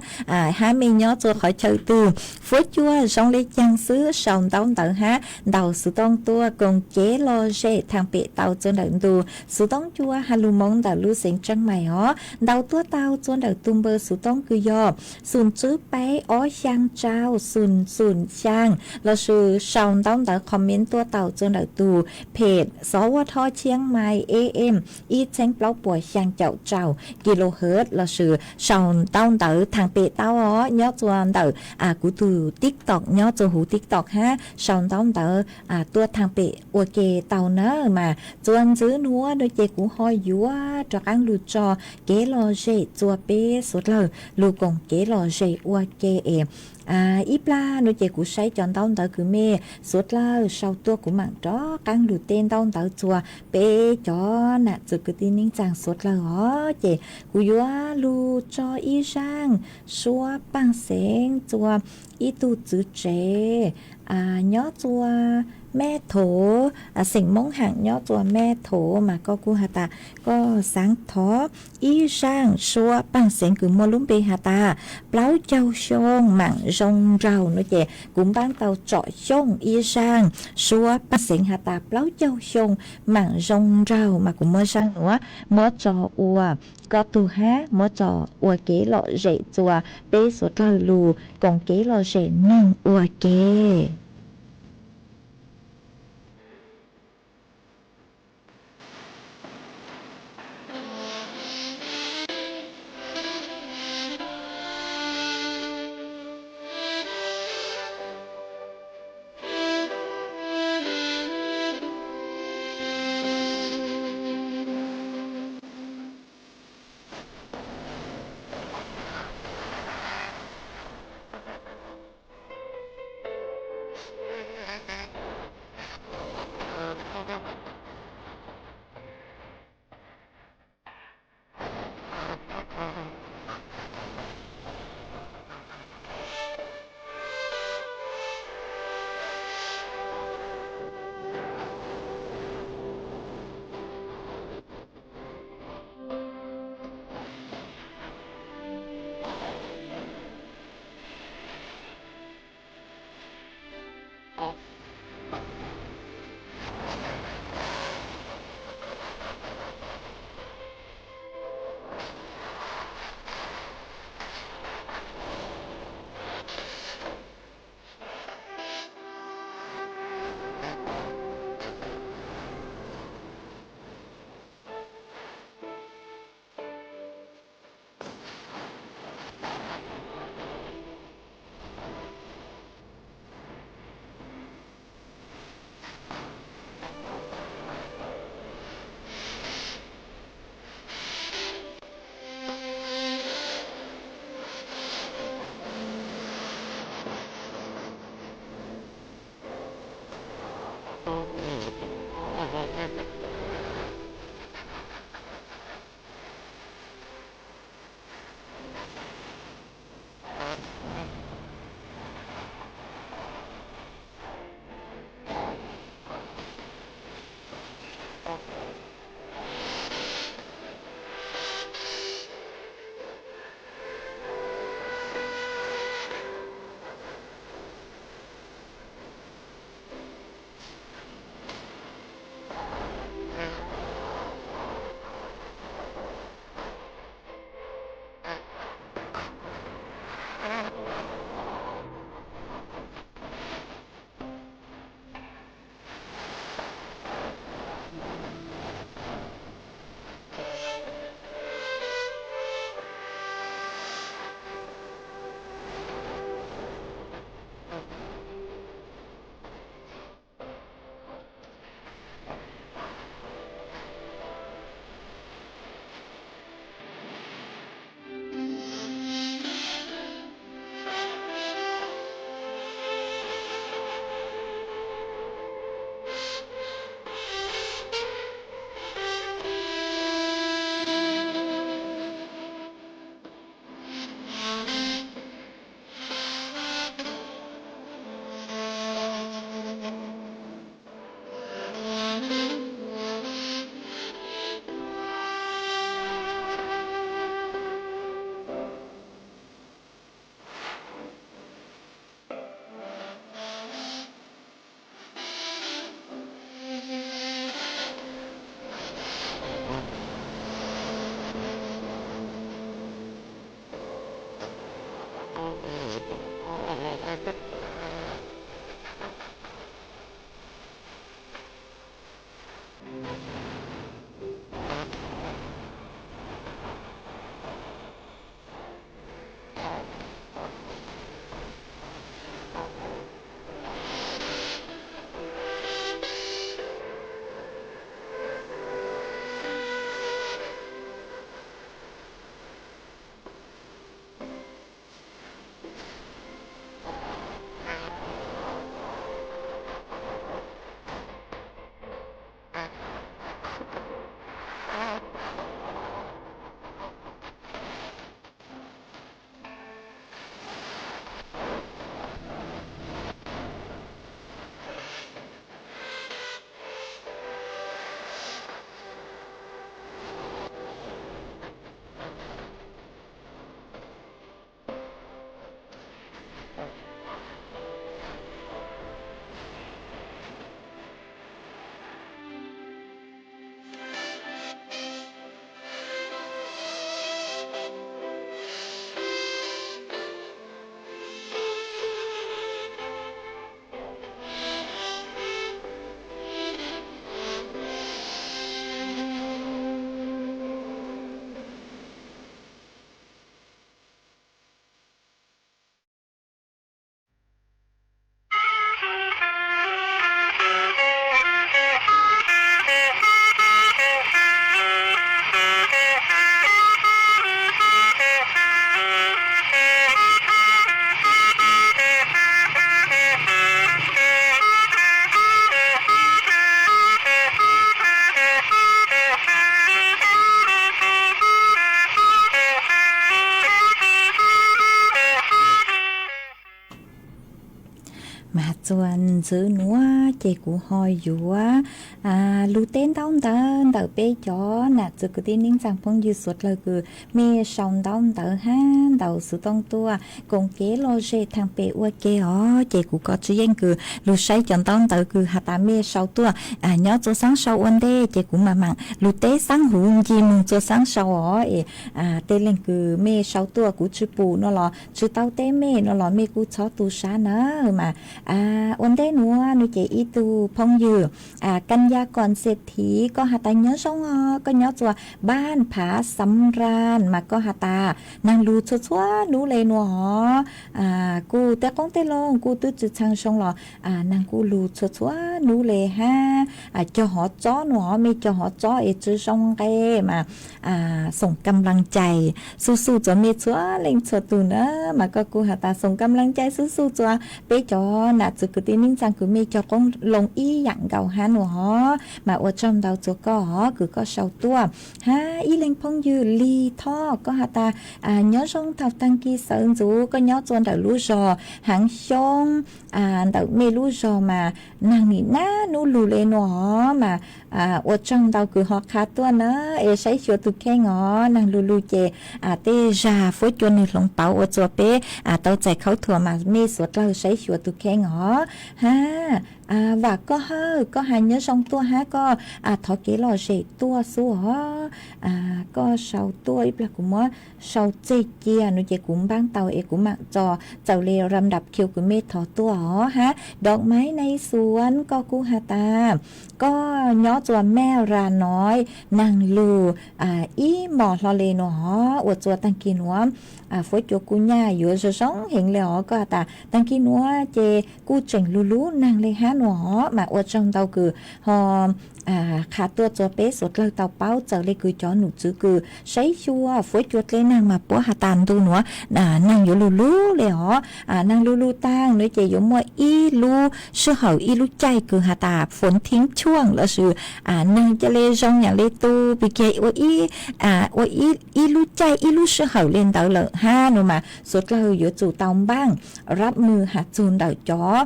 hab mej nyob txua qhov chaw twg fuab cua zoo le caag xwb sau ntaub ntawv hab ntaus xuv tooj tuaj koom kev lom zem thaam pem tau txua ntawm ntu xuv tooj cua has lug moov ntawm lub xeev Tseeb Maim os. Ntaus tuaj tau txua ntawm tug npawb xuv tooj kws yog xum tsib peb ob xyaa rau xum xum xyaa lossis sau ntaub ntawv comment tuaj tau txua ntawm tug phem Xov Ua Thoj Tshiab Mais A M ib txheeb plaub puas xyaa caum rau kilohertz lossis sau ntaub ntawv thaam pem tau os nyob txua ntawm kuv tug TikTok nyob txua huv TikTok hab sau ntaub ntawv tuaj thaam pem ua ke tau nawb mas txua ntxiv nuav no ces kuv ho yuav rov qaab lug tso kev lom zem txua peb suav dlawg lug koom kev lom zem ua ke es ib plag no ces kuv saib cov ntaub ntawv kws mej suav dlawg sau tuaj kuv maam rov qaab lug teb ntaub ntawv txua peb cov nam txwv kwv tij neej tsaa suav dlawg os ces kuv yuav lug tso ib zaaj suab paaj xeev txua ib tug txwv tsev nyob txua Meb Thuv, xeem Moob Ham nyob Txua Meb Thuv mas koj kuj has tas koj xaav thov ib zaaj suab paaj xeev kws muaj lub npe has tas plaub caug xyoo maam zoo nraug no ces kuv npaab tau tsom xyooj ib zaaj suab paaj xeev has tas plaub caug xyoo maam zoo nraug mas kuv muab zaaj nuav muab tso ua koj tug hab muab tso ua kev lom zem txua peb suav dlawg lug koom kev lom zem neeg ua ke. Mas txuas ntxiv nuav ces kuv ho yuav lug teb ntaub ntawv ntawm peb cov nam txiv kwv tij neej tsaa phooj ywg suav dlawg kws mej sau ntaub ntawv hab ntaus xuv tooj tuaj koom kev lom zem thaam pem ua ke os. Ces kuv kov tsw yeej kws lug saib cov ntaub ntawv kws has tas mej sau tuaj nyob txuas xaab sau ua ntej ces kuv maam maam lug teb xaab huv nci moog txuas xaab sau os. Es tej leeg kws mej sau tuaj kuv tsw pum nuav los tsw tau teb mej nuav los mej kuj txhob tu sab nawb. Mas ua ntej nuav nuav ces ib tug phooj ywg Kanya Konsepthi, koj has tas nyob zoo os, koj nyob txuas npab Phav Xav Ran mas koj has tas naag lug txhua txhua nub le nuav os. Kuj tej qoob tej loo kuj tub tsi txhaa zoo los naag kuj lug txhua txhua nub le hab cog hov tsob nuav os, mej cog hov tsob es tsw zoo nqe mas xoom kam laas cais xuj xuj txuas mej txhua leej txhua tug na. Mas koj kuj has tas xoom kam laas cais xuj xuj txuas peb cov nam txiv kwv tij neej tsaa kws mej cog qoob loo ib yaam nkaus hab nuav os. Mas ua tsaug ntau txuas koj os kws koj sau tuaj. Hab ib leeg phooj ywg Lig Thoj koj has tas nyob zoo thaum taag kis sawv ntxuv, koj nyob txuas ntawm lub zog Haav Xyoob ntawm mej lub zog mas naag nim nab nub lug le nuav os. Mas ua tsaug ntau kws ho qha tuaj na, es saib xyuas tug kheej os. Naag lug lug ces tej zag fuab cua nwg hloov pauv ua txuas peb tau txais khaub thuas mas mej suav dlawg saib xyuas tug kheej os. Hab Vam Koj Hawj koj has nyob zoo tuaj hab koj thov kev lom zem tuaj xwb os. Koj sau tuaj ib plag kuv muab sau txeg cia nuav ces kuv npaab tau es kuv maam tso txawm le ram dap khiu kws mej thov tuaj os. Hab Dov Maiv Nai Xuav koj kuj has tas koj nyob txuas Mej Ras Noiv, naag lug ib mos hlo le nuav os. Ua txuas taag kis nuav fuab cua kuj nyaj yuav zoo zoo heev le os. Koj has tas taag kis nuav ces kuj tseem lug lub naag le hab nuav os. Mas ua tsaug ntau kws ho qha tuaj txuas peb suav dlawg tau paub, txawm le kws cov num tswv kws saib xyuas fuab cua dlej naag mas puab has tas ntu nuav naag yuav lug lub le os. Naag lug lug taag nuav ces yuav muaj ib lub sij hawm ib lub caij kws has tas ฝนทิ้งช่วง lossis naag ca le zoo yaam le tu pig kiag ua ib lub caij ib lub sij hawm le ntawd lawm hab nuav mas suav dlawg yuav tsum tau npaaj rab mws has txug ntawm cov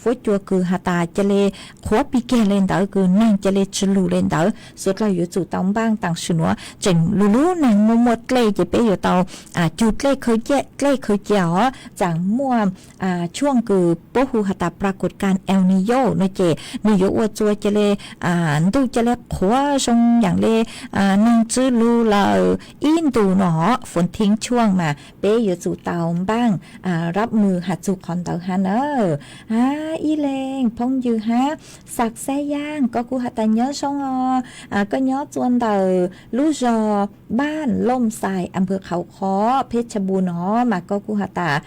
fuab cua kws has tas ca le qhuav pig kiag le ntawd, kws naag ca le tsi lug le ntawd, suav dlawg yuav tsum tau npaaj. Taam sim nuav tseem lug lub naag muaj muaj dlej ces peb yuav tau cug dlej khaws cia os. Txaam muaj ช่วง kws puab hu has tas ปรากฏการณ์ El Niño nuav ces nwg yuav ua txuas ca le ntuj ca le qhuav zoo yaam le naag tsi lug lawm ib ntus nuav os. ฝนทิ้งช่วง mas peb yuav tsum tau npaaj rab mws has txug qhov ntawd hab na. Hab ib leeg phooj ywg hab Xav Xab Yaaj koj kuj has tas nyob zoo os, koj nyob txuas ntawm lub zog npaaj Looj Xais, อำเภอเขาค้อ เพชรบูรณ์ os mas koj kuj has tas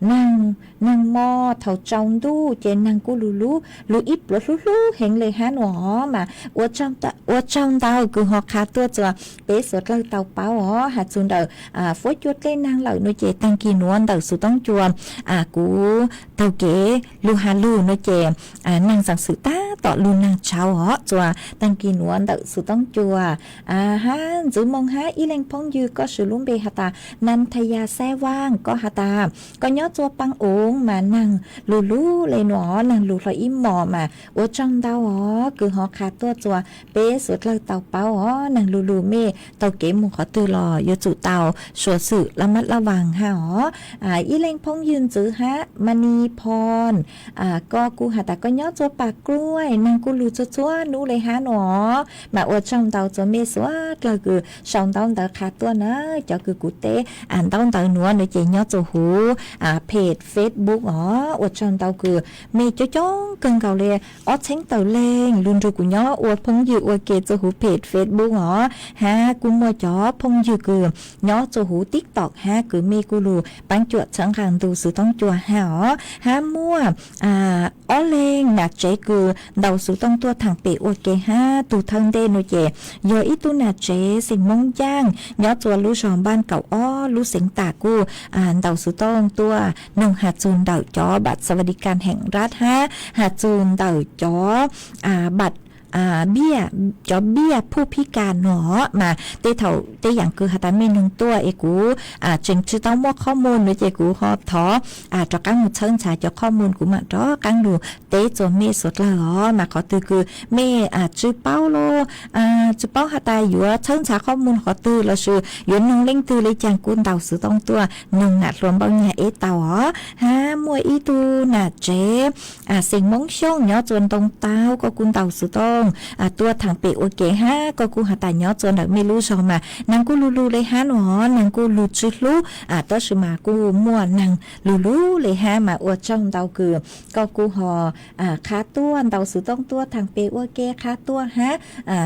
naag, naag mo thaum tsaus ntuj ces naag kuj lug lub, lug ib pluag hlub hlub heev le hab nuav os. Mas ua tsaug ntau kws ho qha tuaj txuas peb suav dlawg tau paub os. Has txug ntawm fuab cua dlej naag lawm nuav ces taag kis nuav ntawm xuv toob cua kuv taug kev lug has lug nuav ces naag xaam xwm tab tom lug naag tshauv os. Txuas taag kis nuav ntawm xuv toob cua hab ntxiv moog hab ib leeg phooj ywg koj swv lub npe has tas Nantaya Xab Vaaj, koj has tas koj nyob txuas Paab Oov mas naag lug lub le nuav os, naag lug hlo ib mos mas ua tsaug ntau os kws ho qha tuaj txuas peb suav dlawg tau paub os. Naag lug lug mej taug kev moog qhov twg los yuav tsum tau suav xwm laj mab laj vaag hab os. Ib leeg phooj ywg ntxiv hab Mani Phon, koj kuj has tas koj nyob txuas Pam Kluaj, naag kuj lug txhua txhua nub le hab nuav os. Mas ua tsaug ntau txuas mej suav dlawg kws sau ntaub ntawv qha tuaj na. Cov kws kuv teb ntaub ntawv nuav nuav ces nyob txuas huv page Facebook os. Ua tsaug ntau kws mej coob coob kawg nkaus le ob txheeb tawm leej lug nrug kuv nyob ua phooj ywg ua ke txuas huv page Facebook os. Hab kuj muaj cov phooj ywg kws nyob txuas huv TikTok hab kws mej kuj lug paab cuam txhawb nqaa ntu xuv toob cua hab os. Hab muaj ob leeg nam tsev kws ntaus xuv tooj tuaj thaam pem ua ke hab tug thawj ntej nuav ces yog ib tug nam tsev xeem Moob Yaaj nyob txuas lub zog npaaj kaum ob lub xeev tas kuj ntaus xuv tooj tuaj noog has txug ntawm cov บัตรสวัสดิการแห่งรัฐ hab has txug ntawm cov บัตร biaj, cov biaj phuj phib kas no mas tej thaum tej yaam kws has tas mej noog tuaj es kuv tseem tsi tau muaj qhov muag no ces kuv ho thov rov qaab lug txhawb ntxhov cov qhov muag, kuv maam rov qaab lug teb txug mej suav dlawg os. Mas qhov twg kws mej tsi paub los tsi paub has tas yuav txhawb ntxhov qhov muag qhov twg lossis yuav noog leej twg le caag kuj ntaus xuv tooj tuaj noog nam hluas Npauj Nyag eb tau os. Hab muaj ib tug nam tsev xeem Moob Xyooj nyob txug Ntoo Taub, koj kuj ntaus xuv tooj tuaj thaam pem ua ke hab koj kuj has tas nyob txug ntawm mej lub zog mas naag kuj lug lug le hab no, naag kuj lug tsi hlub tab sis mas kuj muaj naag lug lug le hab mas ua tsaug ntau kws koj kuj ho qha tuaj ntaus xuv tooj tuaj thaam pem ua ke qha tuaj hab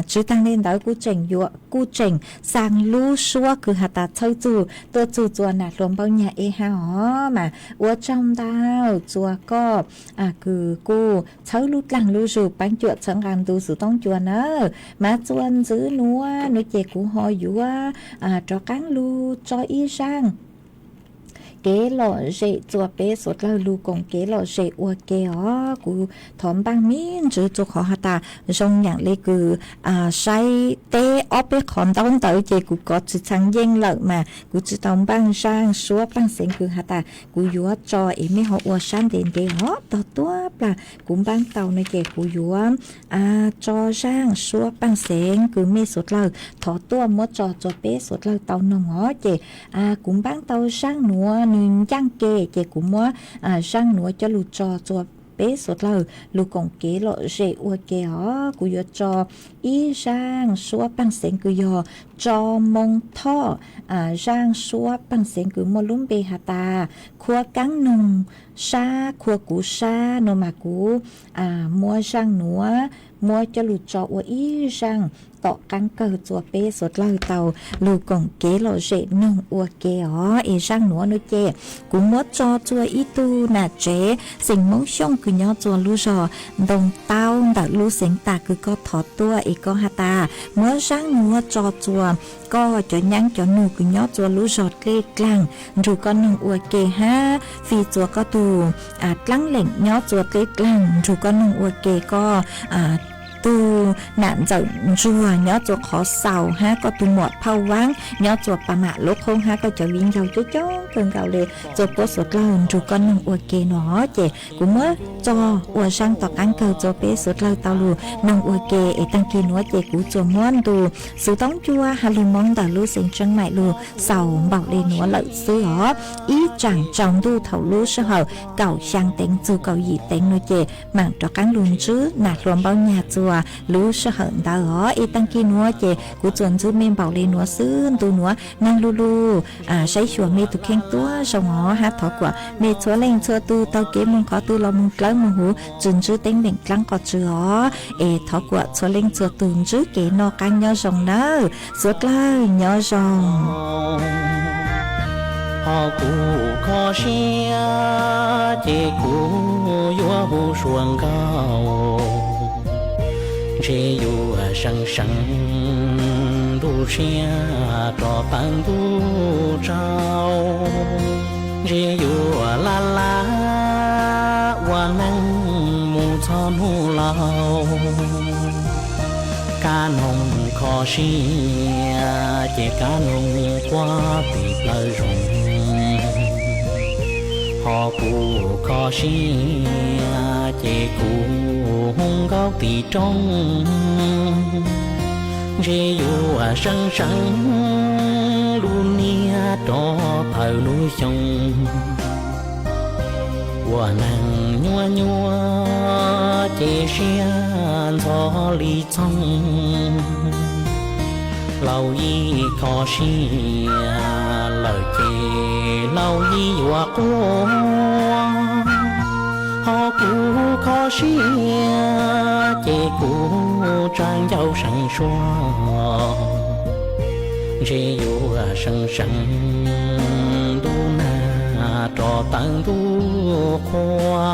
tsi taag le ntawd kuj tseem yuav kuj tseem xaa lub suab kws has tas txhawb txug tuaj txug txuas nam hluas Npauj Nyag eb hab os. Mas ua tsaug ntau txuas koj kws kuj txhawb lub dlaag lub zug paab cuam txhawb nqaa ntu xuv tooj cua nawb. Mas txuas ntxiv nuav nuav ces kuv ho yuav rov qaab lug tso ib zaaj kev lom zem txuas peb suav dlawg lug koom kev lom zem ua ke os. Kuv thov npaaj me ntsis txug qhov has tas zoo yaam le kws saib teb ob peb qhov ntaub ntawd ces kuv kov tsi txhaj yeej lawm mas kuv tsi tau npaaj zaaj suab paaj xeev kws has tas kuv yuav tso es mej ho ua sab ntev ntev os. Tog tuab plag kuv npaaj tau no ces kuv yuav tso zaaj suab paaj xeev kws mej suav dlawg thov tuaj muab tso txuas peb suav dlawg tau noog os. Ces kuv npaaj tau zaaj nuav nwg ncaaj ke ces kuv muab zaaj nuav coj lug tso txuas peb suav dlawg lug koom kev lom zem ua ke os. Kuv yuav tso ib zaaj suab paaj xeev kws yog tso moo thoj. Zaaj suab paaj xeev kws muaj lub npe has tas khuab kaab noog sab khuab kuv sab no mas kuv muab zaaj nuav muab coj lug tso ua ib zaaj tom qaab kawg txuas peb suav dlawg tau lug koom kev lom zem noog ua ke os. Es zaaj nuav nuav ces kuv muab tso txuas ib tug nam tsev xeem Moob Xyooj kws nyob txuas lub zog Ntoo Taub ntawm lub xeev tas kws koj thov tuaj es koj has tas muab zaaj nuav tso txuas koj cov nyaab cov nug kws nyob txuas lub zog Dlej Dlaag nrug koj noog ua ke hab fij txuas koj tug dlaab leem nyob txuas Dlej Dlaag nrug koj noog ua ke, koj tug nam ntxawm ntsuag nyob txuas Qhov Xaus hab koj tug muam Phauj Vaab nyob txuas Pas Mam Lub Qhoob hab koj cov viv ncaus coob coob kawg nkaus le txuas puab suav dlawg nrug koj noog ua ke no ces kuv muab tso ua zaaj tom qaab kawg txuas peb suav dlawg tau lug noog ua ke. Es taag kis nuav ces kuv txuas muab ntu xuv toob cua has lug Moob ntawm lub xeev Tsheeb Maim lug xaus npaum le nuav lawm xwb os. Ib tsaam tsaus ntuj thaum lub sij hawm kaum xyaa teev txug kaum yim teev nuav ces maam rov qaab lug ntsib nam hluas Npauj Nyag txuas lub sij hawm ntawd os. Es taag kis nuav ces kuv txuas ntsib mej npaum le nuav xwb. Ntu nuav naag lug lug saib xyuas mej tug kheej tuab zoo os hab thov kuas mej txhua leej txhua tug taug kev moog qhov twg los moog dlawb moog huv, tsi ntsib teeb meem dlaab qos tsw os. Es thov kuas txhua leej txhua tug ntsib kev noj qaab nyob zoo nawb. Suav dlawg nyob zoo. Ho kuv kho siab ces kuv yuav hu suav nkauj, ntshe yuav seev seev ntuj siab rov tawm ntuj tsaus, ntshe yuav laj laj ua neej mus txog hnub laus. Kab noog kho siab ces kab noog quaj tim plawv zoov, ho kuv kho siab ces kuv hu nkauj tim roob, ntshe yuav seev seev lub niag rov tawm lub xyoo. Ua neeg nyuaj nyuaj ces siab ntxhov li txhooj, laus yim kho siab lawm ces laus yim yuav quaj, ho kuv kho siab ces kuv tsa ncauj seev suab, ntshe yuav seev seev ntuj nag rov tawm ntuj qhua.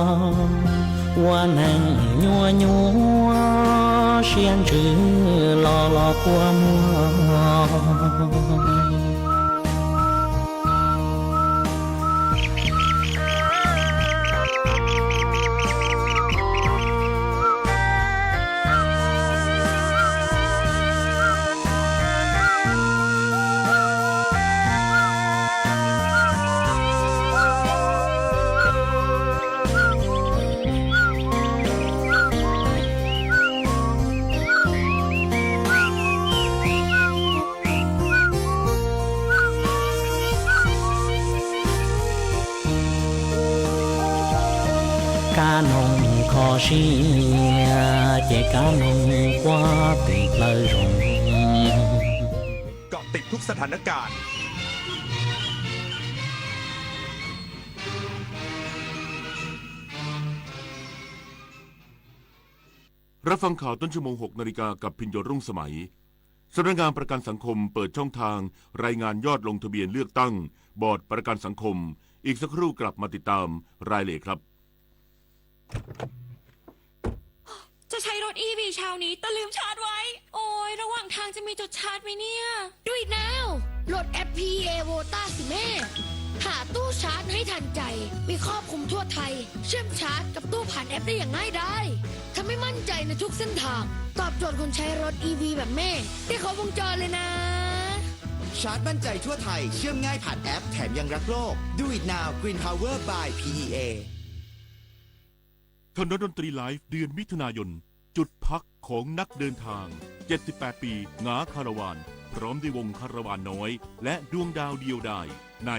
Ua neeg nyuaj nyuaj siab ntsws los los kua muag. Kab noog kho siab ces kab noog quaj pem plawv zoo. Got tiv thub xa tha nab kas.รับฟังข่าวต้นชั่วโมงหกนาฬิกากับพิญโยรุ่งสมัย สำนักงานประกันสังคมเปิดช่องทางรายงานยอดลงทะเบียนเลือกตั้งบอร์ดประกันสังคม อีกสักครู่กลับมาติดตามรายละเอียดครับ จะใช้รถ อี วี เช้านี้ แต่ลืมชาร์จไว้ โอ๊ย ระหว่างทางจะมีจุดชาร์จไหมเนี่ย Do it now โหลดแอป พี อี เอ Volta สิแม่ หาตู้ชาร์จให้ทันใจ มีครอบคลุมทั่วไทย เชื่อมชาร์จกับตู้ผ่านแอปได้อย่างง่ายดาย ทำให้มั่นใจในทุกเส้นทาง ตอบโจทย์คนใช้รถ อี วี แบบแม่ ได้ครบวงจรเลยนะ ชาร์จมั่นใจทั่วไทย เชื่อมง่ายผ่านแอป แถมยังรักโลก Do it now Green Power by พี อี เอ ถนนดนตรีไลฟ์เดือนมิถุนายน จุดพักของนักเดินทาง เจ็ดสิบแปด ปี หงาคาราวาน พร้อมด้วยวงคาราวานน้อย และดวงดาวเดียวดาย ใน